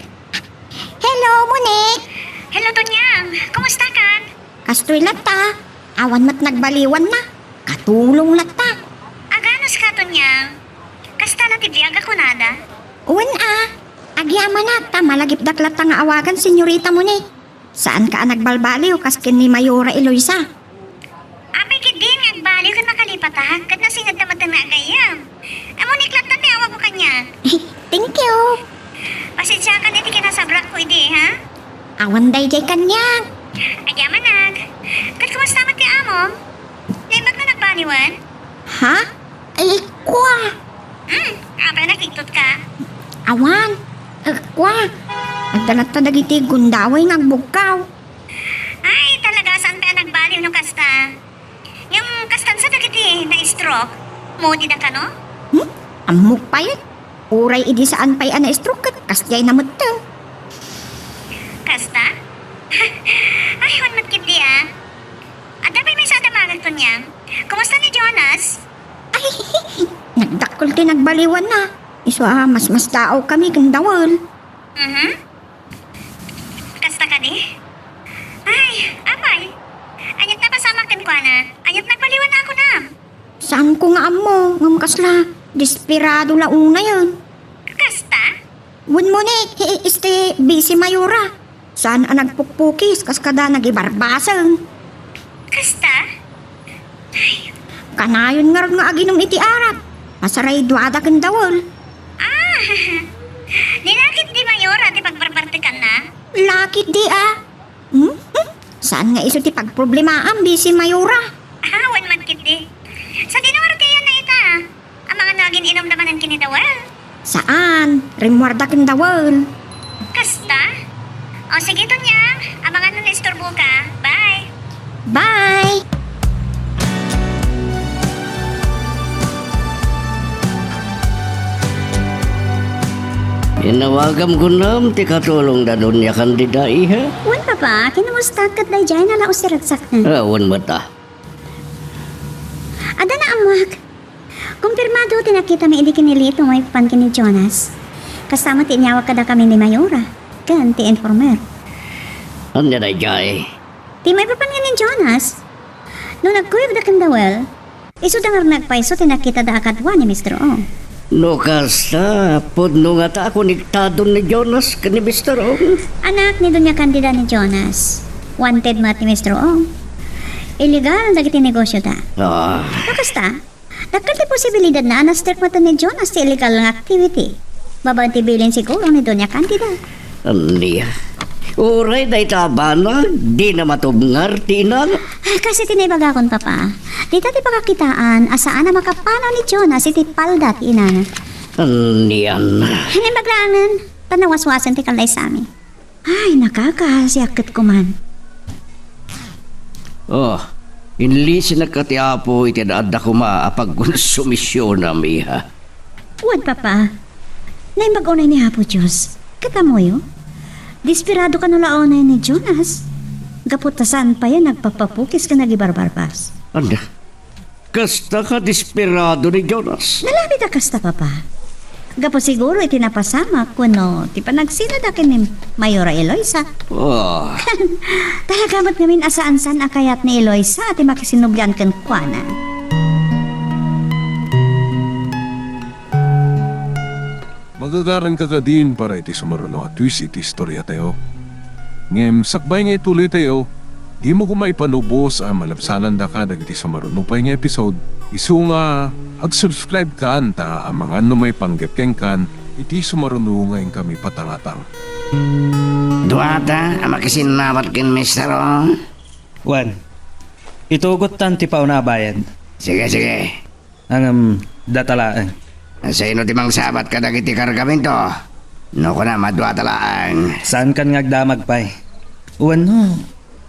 Hello, Monique! Hello, Tonyang! Kumusta kan? Kastoy latta. Awan met nagbaliwanna. Katulong latta. Agano sika, Tonyang? Kasta la ti biag a kunada? Wen a. Agyamanak ta malagipdak latta nga awagan, Senyorita Monique. Saanka a nagbalbaliw kas ken ni Mayora Eloisa. Apay ketdin nga agbaliw ken makalipatak, ket nasingedta met nga agayyem. Monique latta ti awagko kaniak. Thank you. Pasensiakan iti kinasabrakko idi, ha? Awan daydiay kaniak. Agyamanak. Ket kumusta met ti amom? Naimbag nga nagbaliwen? Ha? Ay, kua. Hmm, apay nakiktot ka? Awan. Eh, kua. Agdalatta dagiti gundaway nga agbugkaw. Ay, talaga, saan pay a nagbaliw no kasta? Ngem kastan sa dagiti na-stroke? Moody da kano? Hmm? Ammok pay. Uray idi saan pay a na-stroke ket kasdiay na metten. Kasta? Ay, wen met ketdi a. Adda pay maysa a damagek, Tonyang. Kumusta ni Jonas? Ay, nagdakkel ti nagbaliwanna. Isu a masmasdaawkami ken Dawel. Mhm. Kasta kadi? Ay, apay. Aniat napasamak kenkuana? Aniat nagbaliwanna a kunam? Saanko nga ammo, ngem kasla desperado la unayen. Kasta? Wen, Monique, hi-, este, busy Mayora. Saan a nagpukpukis kas kada nagibarbaseng. Kasta? Ay. Kanayon ngarud nga aginom iti arak. Pasarayduada ken Dawel. Ah, ni la ketdi Mayora ti pagbarbartekanna? La ketdi a. Hmm? Hmm? Saan nga isu ti pagproblemaam, busy Mayora? Ah, wen met ketdi. Sadino ngarud ti ayanna ita? Amangan no agin-inumda manen ken ni Dawel? Saan, rimmuarda ken Dawel. Kasta? O sige, Tonyang, amangan no naisturboka. Bye. Bye. Inawagam kunam ti katulongda, Doña Candida, iha? Wen, Papa, kinumusta ket daydiay na la usiragsak. Ah, wen met a. Adda naammoak. Kumpirmado ti nakitami idi ken ni Lito maipapan ken ni Jonas. Kasta met ti inyawag kadakami ni Mayora ken ti informer. Ania daydiay? Ti maipapan ken ni Jonas. No nagkuyogda ken Dawel, isuda nga nagpayso ti nakitada a kadua ni Mister Ong. No kasta, pudno ngata a konektadon ni Jonas ken ni Mister Ong? Anak ni Doña Candida ni Jonas. Wanted met ni Mister Ong. Illegal dagiti negosyoda. Ah. No kasta, dakkel ti posibilidadna a na-strike met ni Jonas ti illegal nga activity. Babaen ti bilin siguro ni Doña Candida. Ania? Uray dayta a banag, dina matubngar ti inana. Ah, kas iti naibagakon, Papa. Dita ti pakakitaan a saan a makapanaw ni Jonas iti palda ti inana. Anian. Imbag laengen, ta nawaswasen ti kallaysami. Ay, nakakasiak ket kuman. Oh, inlisinak ka ti Apo iti adda koma a pagkonsumisionam, iha. Wen, Papa. Naimbag unay ni Apo Dios. Ket ammoyo? Desperado kano la unay ni Jonas. Gapu ta saan pay a nagpapapukis ken agibarbarbas. Anda? Kasta ka desperado ni Jonas? Nalabit a kasta, Papa. Gapu siguro iti napasamak wenno ti panagsinada ken ni Mayora Eloisa. Oh. Talaga met ngamin a saan-saan a kayat ni Eloisa ti makisinublian kenkuana. Magagaranka kadin para iti sumaruno a twist iti istoriatayo. Ngem sakbay nga ituloytayo, dimo koma ipanubos a malabsanandaka dagiti sumaruno pay nga episode. Isu nga ag-subscribe kan ta amangan no maipanggep kenkan iti sumaruno nga inkami patangatang. Duata a makisinnawat ken Mister O? Wen, itugottan ti pauna a bayad. Sige, sige. Ngem, data laeng. Sino ti mangsabat kadagiti kargamento? No kunam a duata laeng. Saankan nga agdamag pay. Wenno,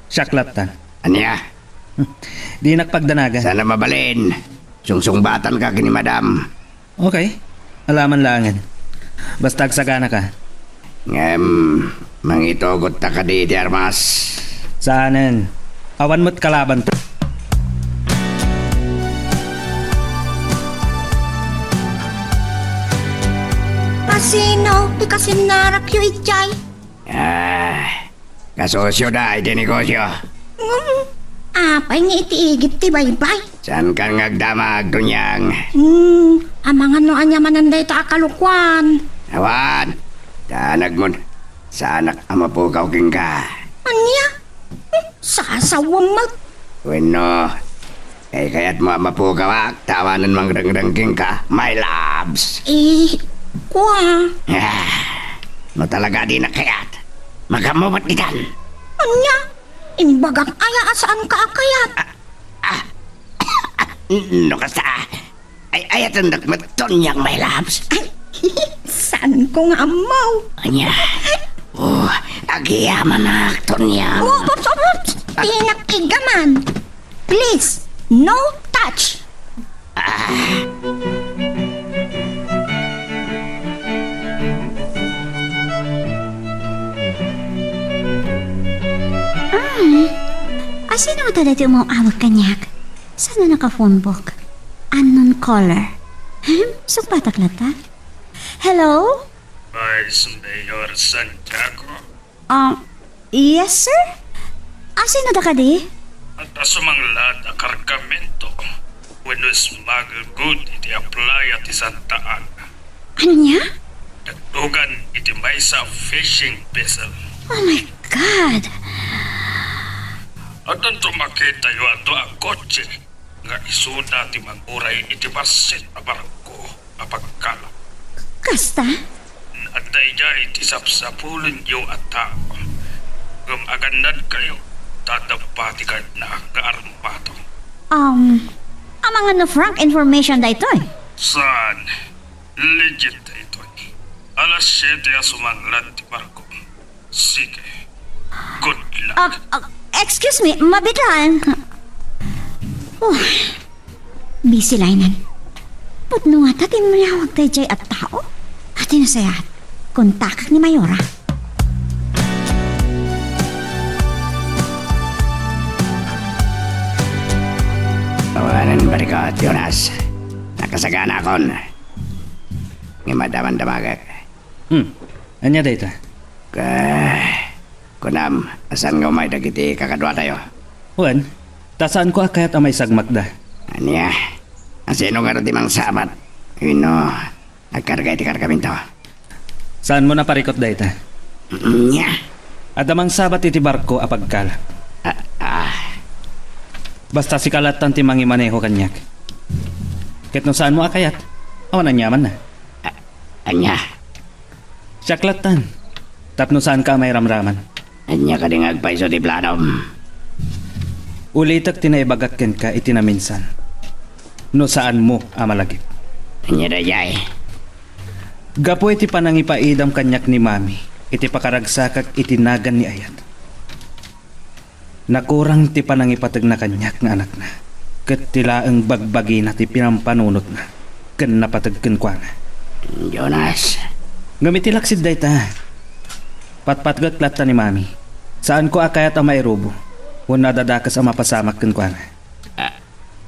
siak lattan. Ania? Dinak pagdanagan. Saan a mabalin. Sungsungbatanka ken ni Madam. Okay. Alaman laengen. Basta agsaganaka. Ngem, mangitugotta kadi iti armas? Saanen. Awan met kalabanto. Asino ti kasinnarakyo idiay? Ah, kasosyo da iti negosyo. Hmm, apay nga iti igid ti baybay? Saankan nga agdamag, Tonyang. Hmm, amangan no ania manen dayta a kalokuan. Awan, danagmon. Saanak a mapukaw kenka. Ania? Hmm, sasawem met. Wenno, kaykayatmo a mapukawak ta awanen mangdengdeng kenka, my loves? Eh, kua. Ah, no talaga dinak kayat, magammo met ditan. Ania? Imbagak aya a saanka a kayat? Ah, ah, no kasta, ay, ayatendak met, Tonyang, my loves. Ay, saanko nga ammo. Ania? Oh, agyamanak, Tonyang. Oh, oops, oops, oops. Dinak igaman. Please, no touch. Ah. Ah, asino nga talaga ti umaw-awag kaniak? Saan a naka-phone book? Unknown caller. Hmm, sungbatak latta. Hello? Vice Mayor Santiago? Ah, yes, sir? Asino da kadi? Adda sumanglat a kargamento wenno smuggle good iti playa ti Santa Ana. Ania? Dakdugan iti maysa a fishing vessel. Oh my God! Addanto makitayo a dua a kotse nga isuda ti manguray iti bassit a barko a pagkalap. Kasta? Adda idiay ti sapsapulenyo a tao. Ngem agannadkayo, ta adda pati kayatna nga armado. Um, amangan no frank information daytoy? Saan? Legit daytoy. Alas siete a sumanglat ti barko. Sige. Good luck. Ah, ah, excuse me, mabiit laeng. Oh, busy line-en. Pudno ngata ti imawag daydiay a tao? Ati nasayaat, kontakak ni Mayora. Awanen barikot, Jonas. Nakasaganakon. Ngem adda man damagek. Hmm. Ania dayta? Ka-, kunam, a saan nga umay dagiti kakaduatayo? Wen, ta saanko a kayat a maisagmakda. Ania? Asino ngarud ti mangsabat? Wenno, nagkarga iti kargamento? Saanmo a parikot dayta? Ania? Adda mangsabat iti barko a pagkalap. Ah, ah. Basta sika lattan ti mangimaneho kaniak. Ket no saanmo a kayat, awan aniamanna. Ah, ania? Siak lattan. Tapno saanka a mairamraman. Ania kadi nga agpayso ti planom? Ulitek ti naibagak kenka iti naminsan. No saanmo a malagip. Ania daydiay? Gapu iti panangipaidam kaniak ni Mami iti pakaragsakak iti nagan ni Ayat. Nakurang ti panangipategna kaniak nga anakna, ket ti laeng bagbagina ti pinampanunotna ken napateg kenkuana. Jonas. Ngem iti laksid dayta, patpatgek latta ni Mami. Saanko a kayat a mairubo wenno a dadakes a mapasamak kenkuana. A-,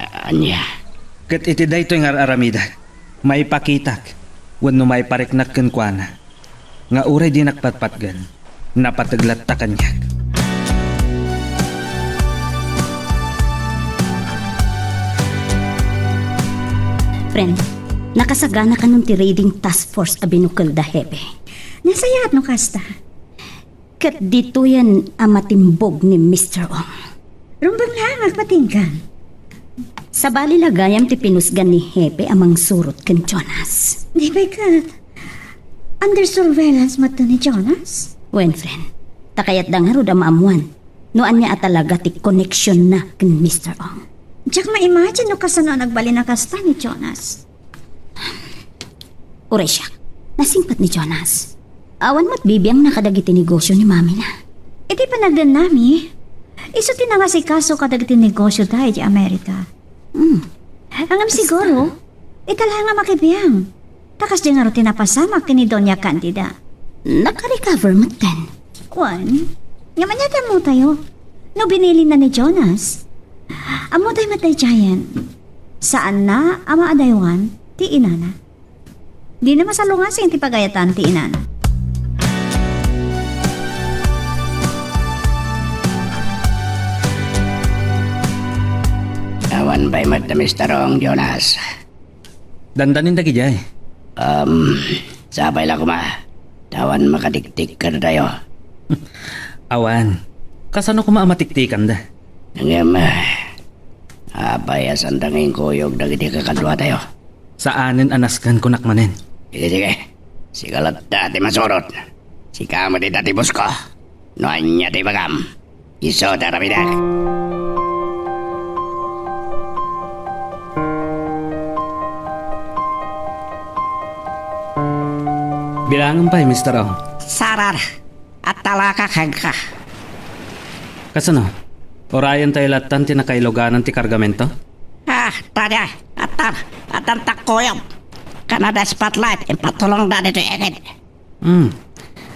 a-, ania? Ket iti daytoy nga ar-aramidek, maipakitak wenno maipariknak kenkuana nga uray dinak patpatgen, napateg latta kaniak. Friend, nakasagana kanon ti raiding task force a binukel da Hepe? Nasayaat no kasta. Ket ditoyen a matimbog ni Mister Ong. Rumbeng laeng a agpatinggan. Sabali la gayam ti pinusgan ni Hepe a mangsurot ken Jonas. Di pay ket, under surveillance met ni Jonas? Wen, friend. Ta kayatda ngarud a maammuan no ania a talaga ti koneksionna ken Mister Ong. Diak ma-imagine no kasano a nagbalin a kasta ni Jonas. Uray siak, nasingpet ni Jonas. Awan met bibiangna kadagiti negosio ni mamina. Iti panagdennami, isu ti nangasikaso kadagiti negosio da iti Amerika. Hmm. Ngem siguro, ita la nga makibiang. Ta kasdi ngarud ti napasamak ken ni Doña Candida. Nakarecover metten. Wen, ngem ania ti ammotayo? No binilinna ni Jonas, ammotayo met daydiayen. Saanna a maadaywan ti inana. Dina masalungasing ti pagayatan ti inana. Awan pay met da Mister Ong, Jonas. Dandanin dagidiay. Um, sapay la koma. Ta awan makatiktikkertayo. Awan. Kasano koma a matiktikanda? Ngem, apay a sanda nga inkuyog dagiti kakaduatayo? Saanen a nasken kunak manen. Sige, sige. Sika latta ti masurot. Sika met ita ti busko. No ania ti ibagam, isu ti aramidek. Bilangem pay, Mister Ong. Sarar, atalaka kenka. Kasano? Urayentayo lattan ti nakailuganan ti kargamento? Ah, tadi, atan, atan takkoyom. Kanada spotlight, impatulongda ditoy ekid. Hmm.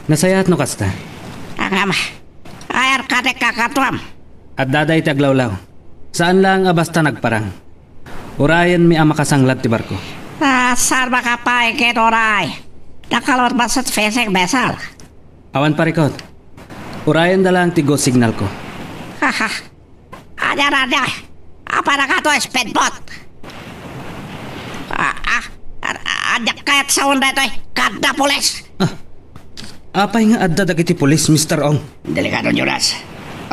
Nasayaat no kasta. Ngem, ayar kadi kakaduam. Adda dayta aglawlaw. Saan laeng a basta nagparang. Urayenmi a makasanglad ti barko. Ah, salbaka pay ket uray. Nakalurbaset fishing vessel. Awan parikot. Urayenda laeng ti go signal ko. Haha. Ania, ania? Apay nakato, speedboat? Ah, ah, ah, ania kayat sawen daytoy? Adda pulis! Ah, apay nga adda dagiti pulis, Mister Ong? Delikado, Jonas.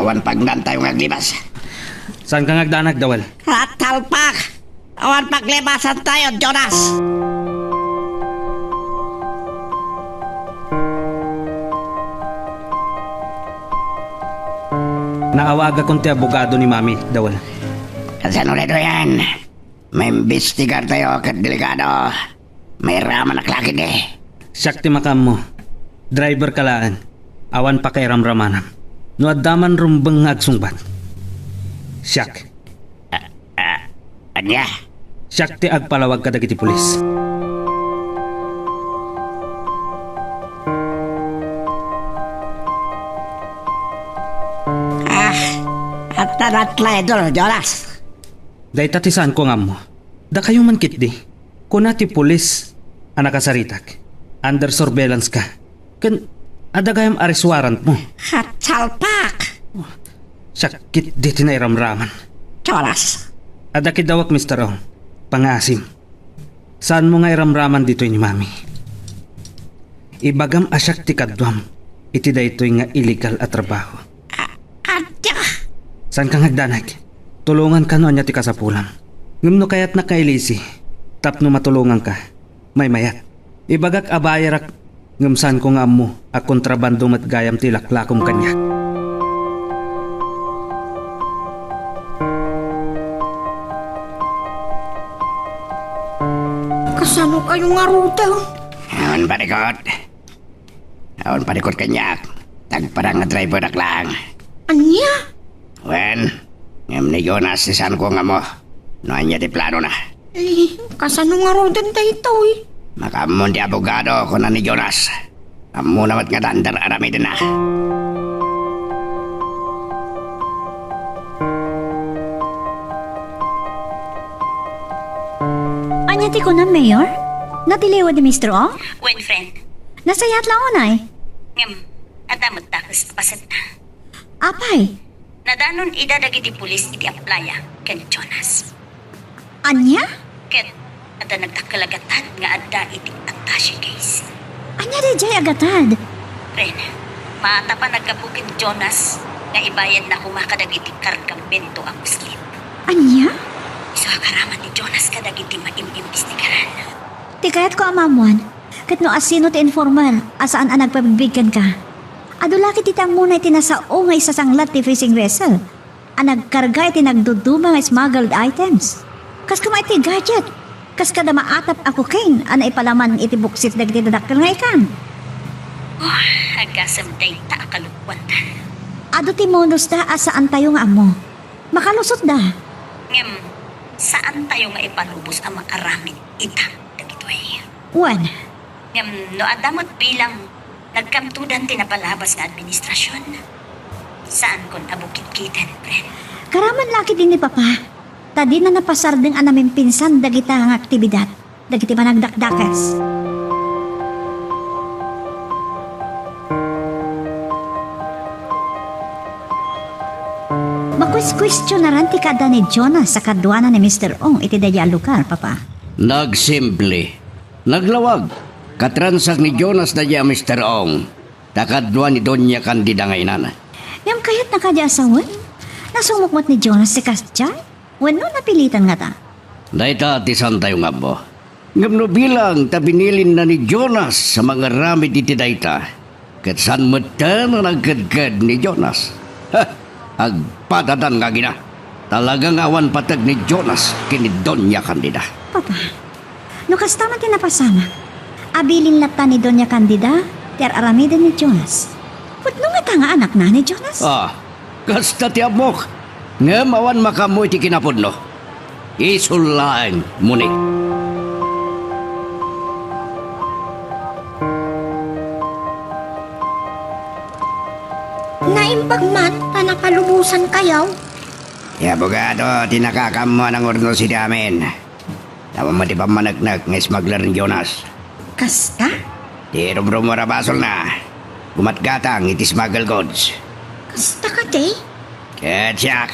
Awan pagdantayo nga aglibas. Saanka nga agdanag, Dawel? Ah, talpak! Awan paglibasantayo, Jonas! Naawagakon ti abogado ni Mami, Dawel. Kasano daytoyen? Maimbestigartayo ket delikado. Mairamanak la ketdi. Siak ti makaammo. Driver ka laeng. Awan pakairamramanam. No adda man rumbeng nga agsungbat. Siak. Ah, ah, ania? Siak ti agpalawag kadagiti pulis. Ah, adda la traidor, Jonas. Dayta ti saanko nga ammo. Dakayo man ketdi. Kuna ti pulis a nakasaritak. Under surveillance ka. Ken adda gayam arrest warrant mo. Hatsalpak! Sakit di ti nairamraman. Jonas. Adda kiddawak, Mister Ong. Pangaasim. Saanmo nga iramraman ditoy ni Mami. Ibagam a siak ti kaduam iti daytoy nga illegal a trabaho. A-, adda! Saanka nga agdanag? Tulonganka no ania ti kasapulam. Ngem no kayatnak nga ilisi tapno matulonganka, maymayat. Ibagak a bayarak ngem saanko nga ammo a kontrabando met gayam ti ilaklakom kaniak. kayo ngaruden. Awan parikot. Awan parikot kaniak. Nagparang nga driverak laeng. Ania? Wen, ngem ni Jonas ti saanko nga ammo no ania ti planona. Eh, kasano ngaruden daytoy? Makaammo ti abogado, kuna ni Jonas. Ammona met nga adda ar-aramidenna. Ania ti kunam, Mayor? Natiliwed ni Mister Ong? Wen, friend. Nasayaat la unay. Ngem, adda met dakes a pasetna. Apay? Nadanon ida dagiti pulis iti aplaya ken Jonas. Ania? Ket adda nagdakkel a gatad nga adda iti attache case. Ania daydiay a gatad? Ren, maatap a naggapu ken Jonas nga ibayadna koma kadagiti kargamento a muslim. Ania? Isu a karaman ni Jonas kadagiti maim-imbestigaran. Ti kayatko a maammuan, ket no asino ti informer a saan a nagpabigbig kenka? Adu la ketdi ti ammona iti nasao nga isasanglat ti fishing vessel a nagkarga iti nagduduma nga smuggled items. Kas koma iti gadget, kas kada maatap a cocaine a naipalaman iti buksit dagiti dadakkel nga ikan. Oh, agasem dayta a kalokuanta. Adu ti modusda a saantayo nga ammo. Makalusotda. Ngem, saantayo nga ipalubos a maaramid ita dagitoy. Wen. Ngem no adda met bilang nagkamtodan ti napalabas nga administrasion, saankon a bukitkiten, friend. Karaman la ketdi ni Papa, ta dina napasardeng a namimpinsan dagita nga aktibidad dagiti panagdakdakes. Makueskuestionaran ti kaadda ni Jonas a kaduana ni Mister Ong iti daydiay a lugar, Papa. Nagsimple. Naglawag. Katransak ni Jonas daydiay a Mister Ong. Ta kadua ni Doña Candida nga inana. Ngem kayatna kadi a sawen? Nasumok met ni Jonas ti kasdiay? Wenno napilitan ngata? Dayta ti saantayo nga ammo. Ngem no bilang ta binilinna ni Jonas a mangaramid iti dayta, ket saan metten a nagkedked ni Jonas. Ha! Agpadadan nga agina. Talaga nga awan pateg ni Jonas ken ni Doña Candida. Papa, no kasta man ti napasamak, abilin latta ni Doña Candida ti ar-aramiden ni Jonas. Pudno ngata nga anakna ni Jonas? Ah, kasta ti ammok. Ngem awan makaammo iti kinapudno. Isu laeng, Moni. Naimbag man ta napalubosankayo. Ti abogado ti nakakaammo a nangurnos iti amin. Awan met ti pammaneknek nga smuggler ni Jonas. Kasta? Ti rumrumor a basolna, gumatgatang iti smuggle goods. Kasta kadi? Ket siak,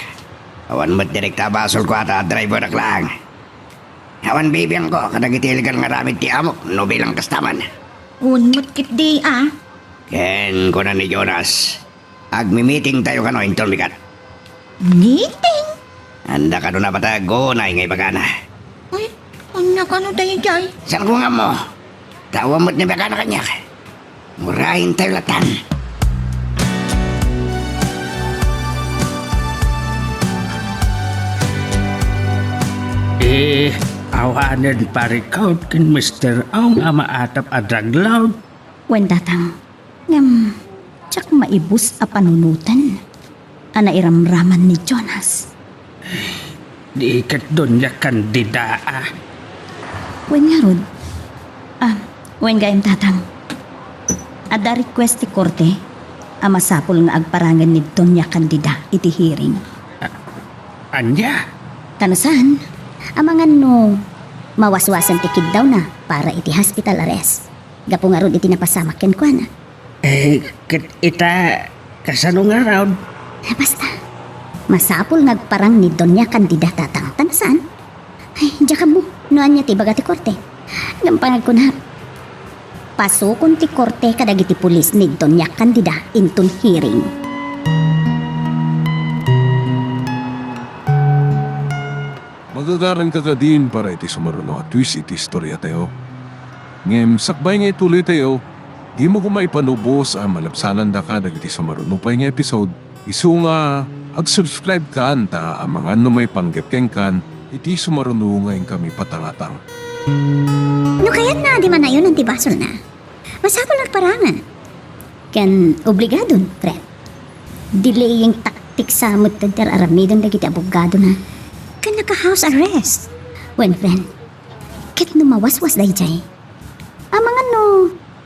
awan met direkta a basolko a ta driverak laeng. Awan bibiangko kadagiti illegal nga aramid ti amok no bilang kasta man. Wen met ketdi a. Ken kuna ni Jonas, agmi-meetingtayo kano inton bigat. Meeting? Anda kano napatag unay nga ibagana. Ay, ania kano daydiay? Saanko nga ammo. Ta awan met ni ibagana kaniak. Muraentayo lattan. Eh, awanen parikot ken Mister Ong a maatap a drug lord. Wen, Tatang. Ngem, diak maibus a panunoten a nairamraman ni Jonas. Di ket Doña Candida a. Wen ngarud. Ah, wen gayam, Tatang. Adda request ti korte a masapul nga agparangen ni Doña Candida iti hearing. Ania? Ta no saan, amangan no mawaswasen ti kiddawna para iti hospital arrest. Gapu ngarud iti napasamak kenkuana. Eh, ket ita, kasano ngarud? Basta, masapul nga agparang ni Doña Candida, Tatang, ta no saan? Ay, diak ammo no ania ti ibaga ti korte. Ngem panagkunak, pasukon ti korte kadagiti pulis ni Doña Candida inton hearing. Magagaranka kadin para iti sumaruno a twist iti istoriatayo. Ngem sakbay nga ituloytayo, dimo koma ipalubos a malabsanandaka dagiti sumaruno pay nga episode, isu nga ag-subscribe kan ta amangan no maipanggep kenkan iti sumaruno nga inkami patangatang. No kayatna a di manayonan ti basolna, masapul nga agparangen. Ken obligadon, friend. Delaying tactics sa met ti ar-aramiden dagiti abogadona. Ken naka-house arrest. Wen, friend, ket no mawaswas daydiay, amangan no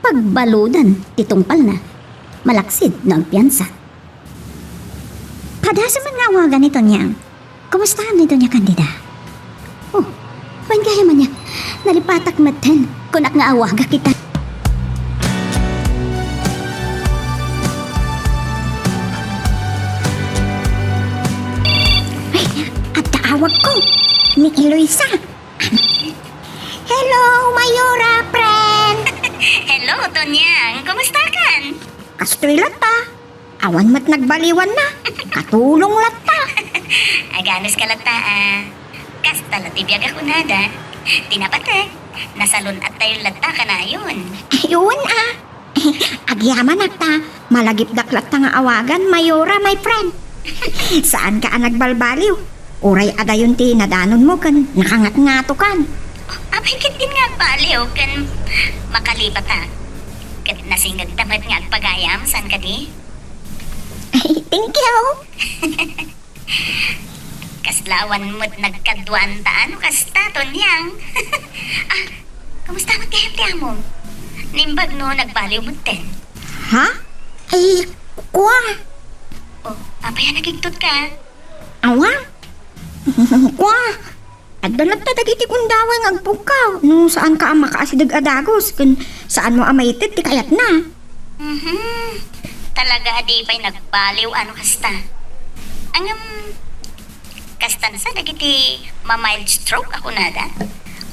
pagbaludan ti tungpalna, malaksid no agpiansa. Padasem man nga awagan ni Tonyang. Kumusta ni Doña Candida? Oh, wen gayam ania, nalipatak metten. Kunak nga awagak ita. Ay, adda awagko. Ni Eloisa. Hello, Mayora, friend. Hello, Tonyang. Kumusta kan? Kastoy latta. Awan met nagbaliwanna. Katulong latta. Aganuska latta, a. Kasta la ti biag a kunada. Ti napateg, nasalun-attayon latta kanayon. Ay, wen, a. Agyamanak ta malagipdak latta nga awagan, Mayora, my friend. Saanka a nagbalbaliw. Uray adayon ti nadanonmo ken nakangatngatokan. Apay ket din nga agbaliw ken makalipat, a. Ket nasingegta met nga agpagayam, saan kadi? Ay, thank you. Kasla awan met nagkaduanta no kasta, Tonyang. A, kumusta met gayam ti amom? Naimbag no nagbaliw metten. Ha? Ay, kua. Oh, apay a nagigtotka? Awa? Kua. Adda latta dagiti gundaway nga agpukkaw no saanka a makaasideg a dagus ken saanmo a maited ti kayatna. Mhm. Talaga a di pay nagbaliw no kasta. Ngem, kasta sa dagiti ma-mild stroke a kunada?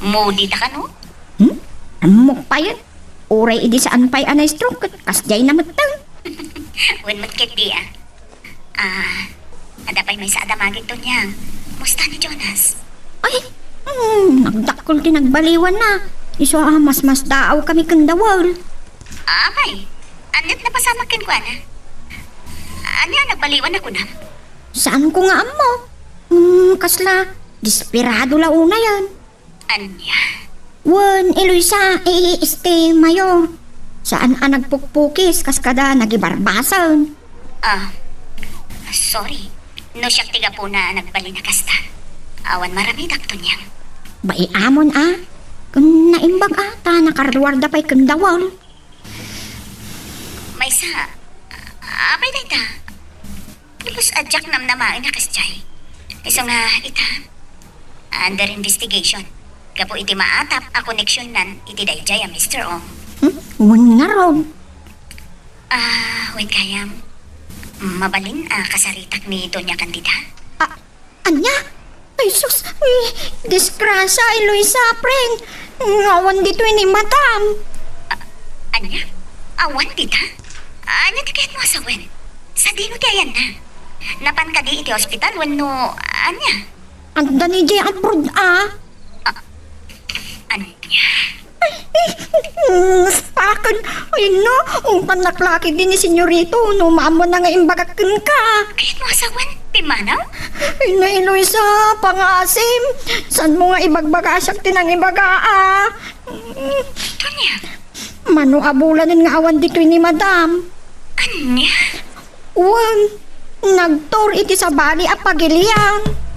Moody ta kano? Hmm? Ammok pay. Uray idi saan pay a na-stroke ket kasdiay na metten. Wen met ketdi, a. A, adda pay maysa a damagik, Tonyang. Kumusta ni Jonas? Ay, hmm, nagdakkel ti nagbaliwanna. Isu a masmasdaawkami ken Dawel. Apay, ania't napasamak kenkuana? Ania a nagbaliwanna kunam? Saanko nga ammo. Hmm, kasla, desperado la unayen. Ania? Wen, Eloisa, e, este, Mayor. Saan a nagpukpukis kas kada nagibarbasen. A, sorry. No siak ti gapuna a nagbalin a kasta. Awan maramidak, Tonyang. Bai amon a. Ken naimbag a, ta nakaruarda pay ken Dawel. Maysa, a, apay dayta? Pulos a diak namnamaen a kasdiay. Isu nga ita, under investigation. Gapu iti maatap a koneksionnan iti daydiay a Mister Ong. Hmm? Wen ngarud. A, wen gayam, mabalin a kasaritak ni Doña Candida? A, ania? Ay, sus! Ay, disgrasya, Eloisa, friend! Nga awan ditoy ni Madam! A-, ania? Awan dita? Ania ti kayatmo a sawen? Sadino ti ayanna? Napan kadi iti ospital wenno ania? Adda idiay abroad, a. A-, ania? Ay, ay, mm, saken. Ay, no, ungtannak la ketdi ni Senyorito no maammona nga imbagak kenka. Kayatmo a sawen, pimmanaw? Ay, no, Eloisa, pangaasim. Saanmo nga ibagbaga a siak ti nangibaga, a? Ania? Mano a bulanen nga awan ditoy ni Madam? Ania? Wen, nagtur iti sabali a pagilian.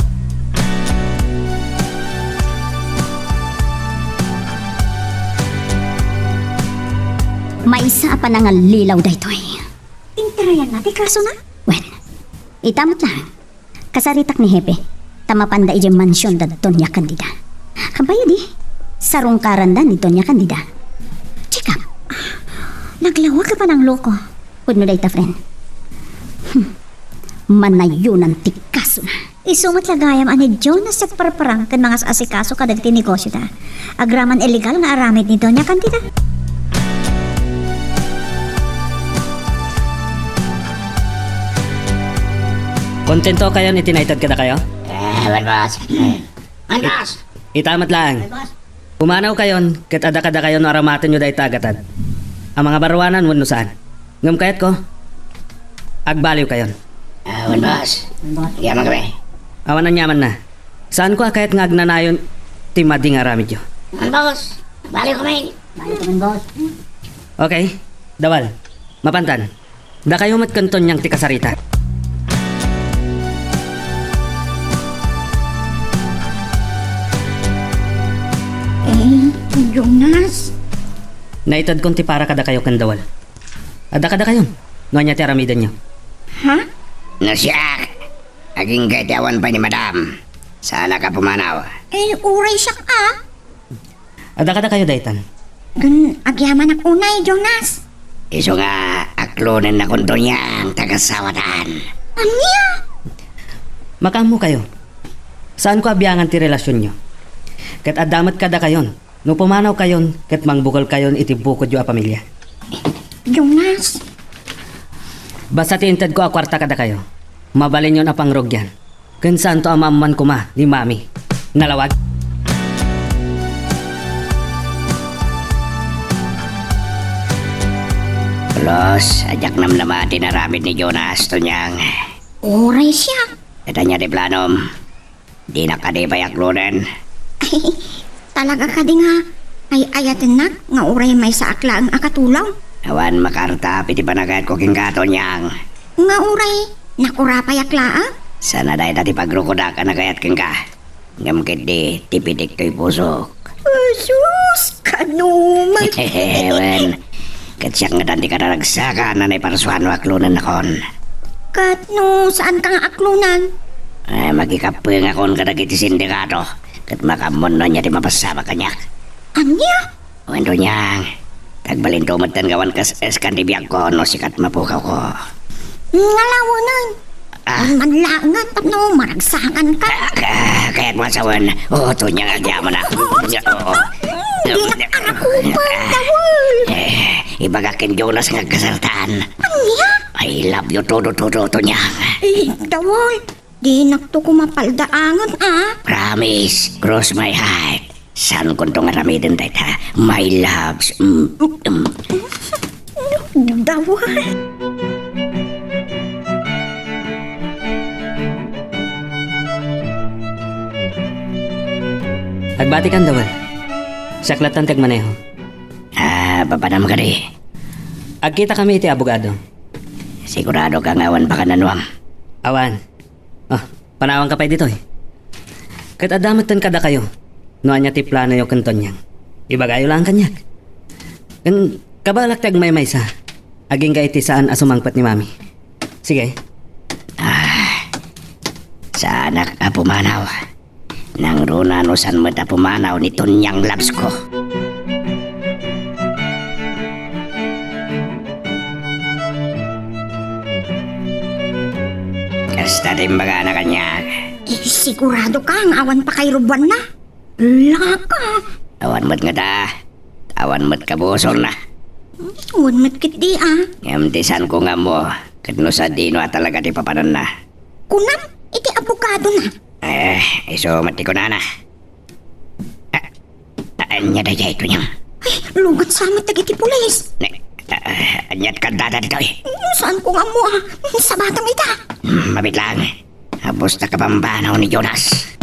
Maysa a panangallilaw daytoy. Interayanna ti kasona? Wen, ita met laeng. Kasaritak ni Hepe, ta mapanda idiay mansion da Doña Candida. Kampay idi, sarungkaranda ni Doña Candida. Check up. Naglawag a panangloko. Pudno dayta, friend. Hmm. Manayonan ti kasona. Isu met la gayam a ni Jonas ti agparparang ken mangas-asikaso kadagiti negosioda. Agraman illegal nga aramid ni Doña Candida. Kontento kayon iti naited kadakayo? Eh, well, boss. Well, boss. Ita met laeng. Well, boss. Pumanaw kayon, ket adda kadakayo no aramatenyo dayta a gatad. A mangabaruanan wenno saan. Ngem kayatko, agbaliw kayon. Ah, wen, boss. Wen, boss. Yaman kami. Awan aniamanna. Saanko a kayat nga agnanayon ti madi nga aramidyo. Wen, boss. Bale ko, men. Bale ko, men, boss. Okay, Dawal. Mapantan. Dakayo met ken Tonyang ti kasarita. Eh, Jonas? Naitedkon ti para kadakayo ken Dawal. Adda kadakayon no ania ti aramidenyo. Ha? No siak, agingga iti awan pay ni Madam. Saanak a pumanaw. Eh, uray siak a. Adda kadakayo daytan. Ken agyamanak unay, Jonas. Isu nga aklonennakon Tonyang ti agasawatan. Ania? Makaammokayo. Saanko a biangan ti relasionyo. Ket adda met kadakayon no pumanawkayon ket mangbukelkayon iti bukodyo a pamilia. Jonas. Basta ti intedko a kuarta kadakayo, mabalinyon a pangrugian. Ken saanto a maammoan koma ni Mami. Nalawag? Pulos, a diak namnama ti inaramid ni Jonas, Tonyang. Uray siak. Ket ania ti planom? Dinak kadi pay aklonen? Talaga kadi nga ay-ayatennak nga uray maysaak laeng a katulong? Awan makaartap iti panagayatko kenka, Tonyang. Nga uray nakurapayak laeng? Sana dayta ti pagrukodak a nagayat kenka. Ngem ketdi, ti pitik toy pusok. Jesus, kano met? Wen, ket siak ngatan ti kararagsakan a naiparsuan no aklonennakon. Ket no saanka nga aklonen? Eh, makikappengakon kadagiti sindikato, ket makaammon no ania ti mapasabak kaniak. Ania? Wen, Tonyang, agbalinto metten nga awan kas-eskan ti biagko no sikat mapukawko. Ngala wen. Ah. Wen man laengen tapno maragsakanka. Ah, ka-, kayatmo a sawen. O, Tonyang, agyamanak. Oo. Dinak a nakupan, Dawal. Eh, ibagak ken Jonas nga agkasartan. Ania? I love you todo, todo, Tonyang. Eh, Dawal. Dinakto koma paldaangen, a. Promise, cross my heart. Saankonto nga aramiden dayta, my loves. Mm, mm. Dawal. Agbatikan, Dawal. Siak lattan ti agmaneho. Ah, papanam kadi? Agkitakami iti abogado. Siguradoka nga awan pakannanuam? Awan. Oh, panawanka pay ditoy. Ket adda metten kadakayo no ania ti planoyo ken Tonyang. Ibagayo laeng kaniak. Ken kabalak ti agmaymaysa agingga iti saan a sumangpet ni Mami. Sige. Ah, saanak a pumanaw. Nangruna no saan met a pumanaw ni Tonyang loves ko. Kasta ti imbagana kaniak. Eh, sigurado ka nga awan pakairubuanna? Laka. Awan met ngata. Awan met kabusorna. Wen met ketdi, a. Ngem ti saanko nga ammo, ket no sadino a talaga ti papananna. Kunam, iti abogadona. Eh, isu met ti kunana. Ah, ah, ania daydiay, Tonyang? Ay, lugansa met dagiti pulis. Ne, ah, ah, aniat kaddada ditoy? Saanko nga ammo, a. Sabatam ita. Hmm, mabiit laeng. Apos ta kabambanaw ni Jonas.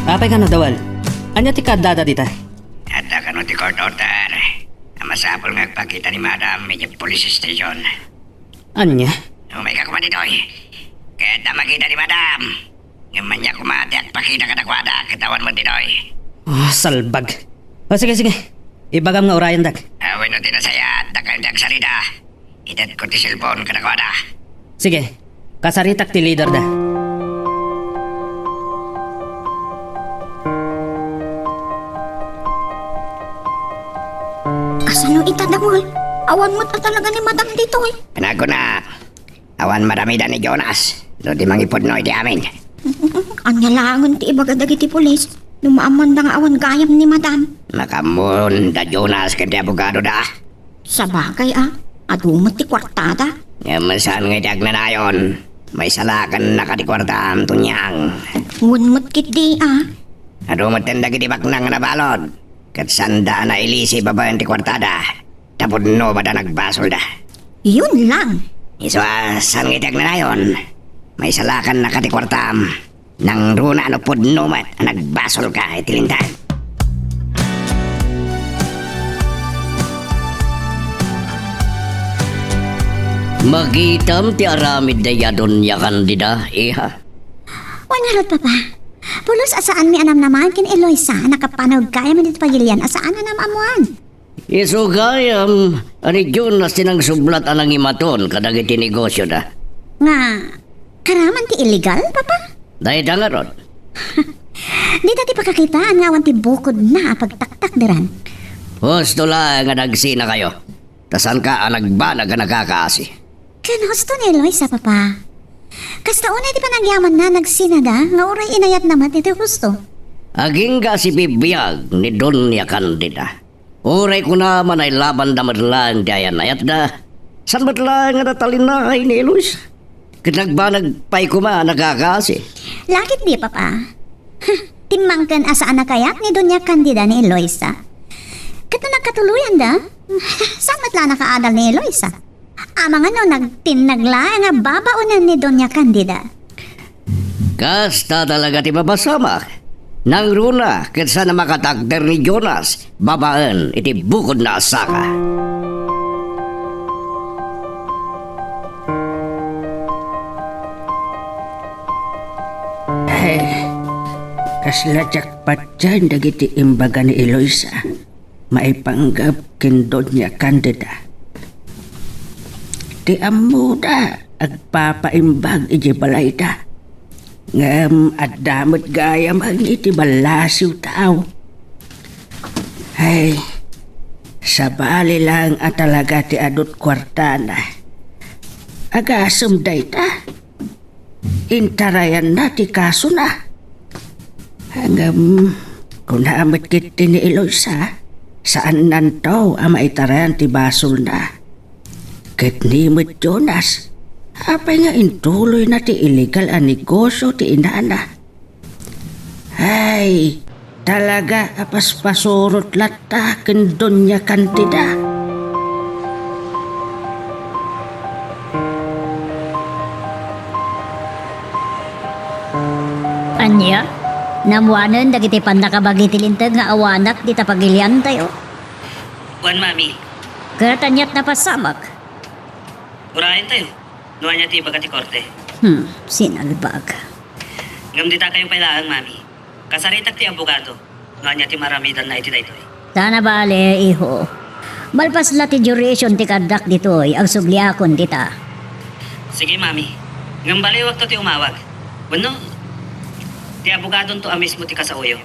Apay kano, Dawal? Ania ti kaddada dita? Adda kano ti court order a masapul nga agpakita ni Madam idiay police station. Ania? Umayka koma ditoy. Ket ta makita ni Madam. Ngem ania koma ti agpakita kadakuada ket awan met ditoy. Ah, salbag. O, sige, sige. Ibagam nga urayendak. Awen no ti nasayaat, dakayo ti agsarita. Itedko ti cellphone kadakuada. Sige. Kasaritak ti leader da. Kasano ita, Dawal? Awan met a talaga ni Madam ditoy. Panagunnak. Awan maramidan ni Jonas no di mangipudno iti amin. Ania laengen ti ibaga dagiti pulis no maammoanda nga awan gayam ni Madam? Makaammoon da Jonas ken ti abogadoda. Sabagay a, adu met ti kuartada. Ngem saan nga iti agnanayon, maisalakannak a ti kuartam, Tonyang. Wen met ketdi a. Adu metten dagiti baknang a nabalud, ket saanda a nailisi babaen ti kuartada. Tapno mada nagbasolda. Yun lang. Isu a saan nga iti agnanayon, Maisalakannak ti kuartam. Nangruna no pudno met a nagbasolka iti linteg. Magitam ti aramid dayta Doña Candida, iha. Wen ngarud, Papa. Pulos a saanmi a namnamaen ken Eloisa a nakapanawag gayam iti pagilian a saan a naam-ammoan. Isu gayam a ni Jonas ti nangsublat a nangimaton kadagiti negosioda. Nga, karaman ti illegal, Papa? Dayta ngarud. Dita ti pakakitaan nga awan ti bukodna a pagtaktakderan. Husto laeng a nagsinakayo. Ta saanka a nagbanag a nakakaasi. Ken husto ni Eloisa, Papa. Kasta unay ti panagyamanna nagsinada nga uray inayatna met iti husto. Agingga a sibibiag ni Doña Candida. Uray kunam a nailabanda met laeng ti ayan-ayatda, saan met laeng a natalinaay ni Eloisa. Ket nagbanag pay koma a nakakaasi. Lakit di, Papa. Timmangken a saan a kayat ni Doña Candida ni Eloisa. Ket no nagkatuloyanda, saan met la nakaadal ni Eloisa. Amangan no nagtinnag laeng a babaonen ni Doña Candida. Kasta talaga ti mapasamak. Nangruna ket saan a makatakder ni Jonas babaen iti bukodna a saka. Ay, kasla diak patien dagiti imbaga ni Eloisa maipanggep ken Doña Candida. Ti ammoda, agpapaimbag idiay balayda. Ngem adda met gayam iti ballasiw tao. Ay, sabali laeng a talaga ti adut kuartana. Agasem dayta. Intarayanna ti kasona. Ngem, kuna met ketdi ni Eloisa, saannanto a maitarayan ti basolna. Ket ni met Jonas, apay nga intuloyna ti illegal a negosio ti inana? Ay, talaga a paspasurot latta ken Doña Candida. Ania? Naammoanen dagiti pannakabagi ti Linteg nga awanak dita pagiliantayo? Wen, Mami. Ket ania ti napasamak? Urayentayo no ania ti ibaga ti korte. Hmm, sinalbag. Ngem dita kayo pay laeng, Mami. Kasaritak ti abogado no ania ti maaramidanna iti daytoy. Ta nabale, iho. Malpas la ti duration ti kaaddak ditoy, agsubliakon dita. Sige, Mami. Ngem baliwakto ti umawag. Wenno, ti abogadonto a mismo ti kasaoyo.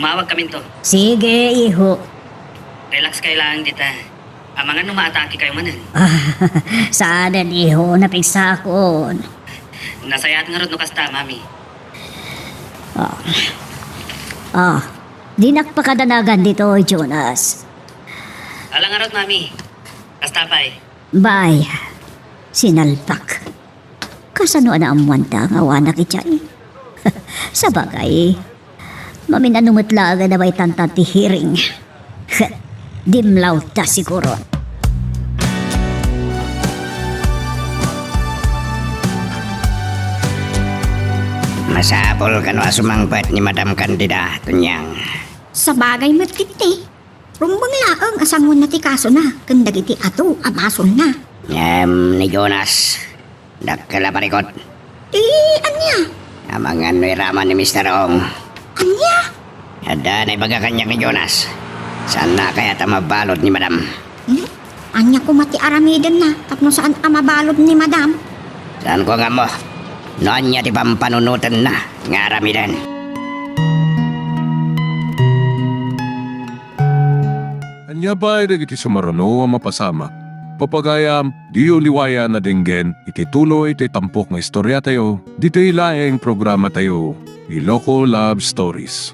Umawagkaminto. Sige, iho. Relax kayo laeng dita. Amangan no maatake kayo manen. Ah, saanen, iho, napigsakon. Nasayaat ngarud no kasta, Mami. Ah. Ah, dinak pakadanagan ditoy, Jonas. Ala ngarud, Mami. Kasta pay. Bay, sinalpak. Kasano a naammoanta nga awanak idiay? Sabagay, maminano met laeng a nabaytantan ti hearing. Dimlawta siguro. Masapul kano a sumangpet ni Madam Candida, Tunyang. Sabagay met ketdi. Rumbeng laeng a sangoenna ti kasona ken dagiti adu a basolna. Ngem ni Jonas, dakkel a parikut. Ti ania? Amangan no iraman ni Mister Ong. Ania? Adda naibaga kaniak ni Jonas. Saanna kayat a mabalud ni Madam? Hmm? Ania koma ti aramidenna tapno saan a mabalud ni Madam? Saanko nga ammo no ania ti pampanunotenna nga aramiden. Ania pay dagiti sumaruno a mapasamak? Pagayam, diyo liwayan a denggen iti tuloy ti tampok nga istoriatayo, ditoy laeng programatayo, Iloko Love Stories.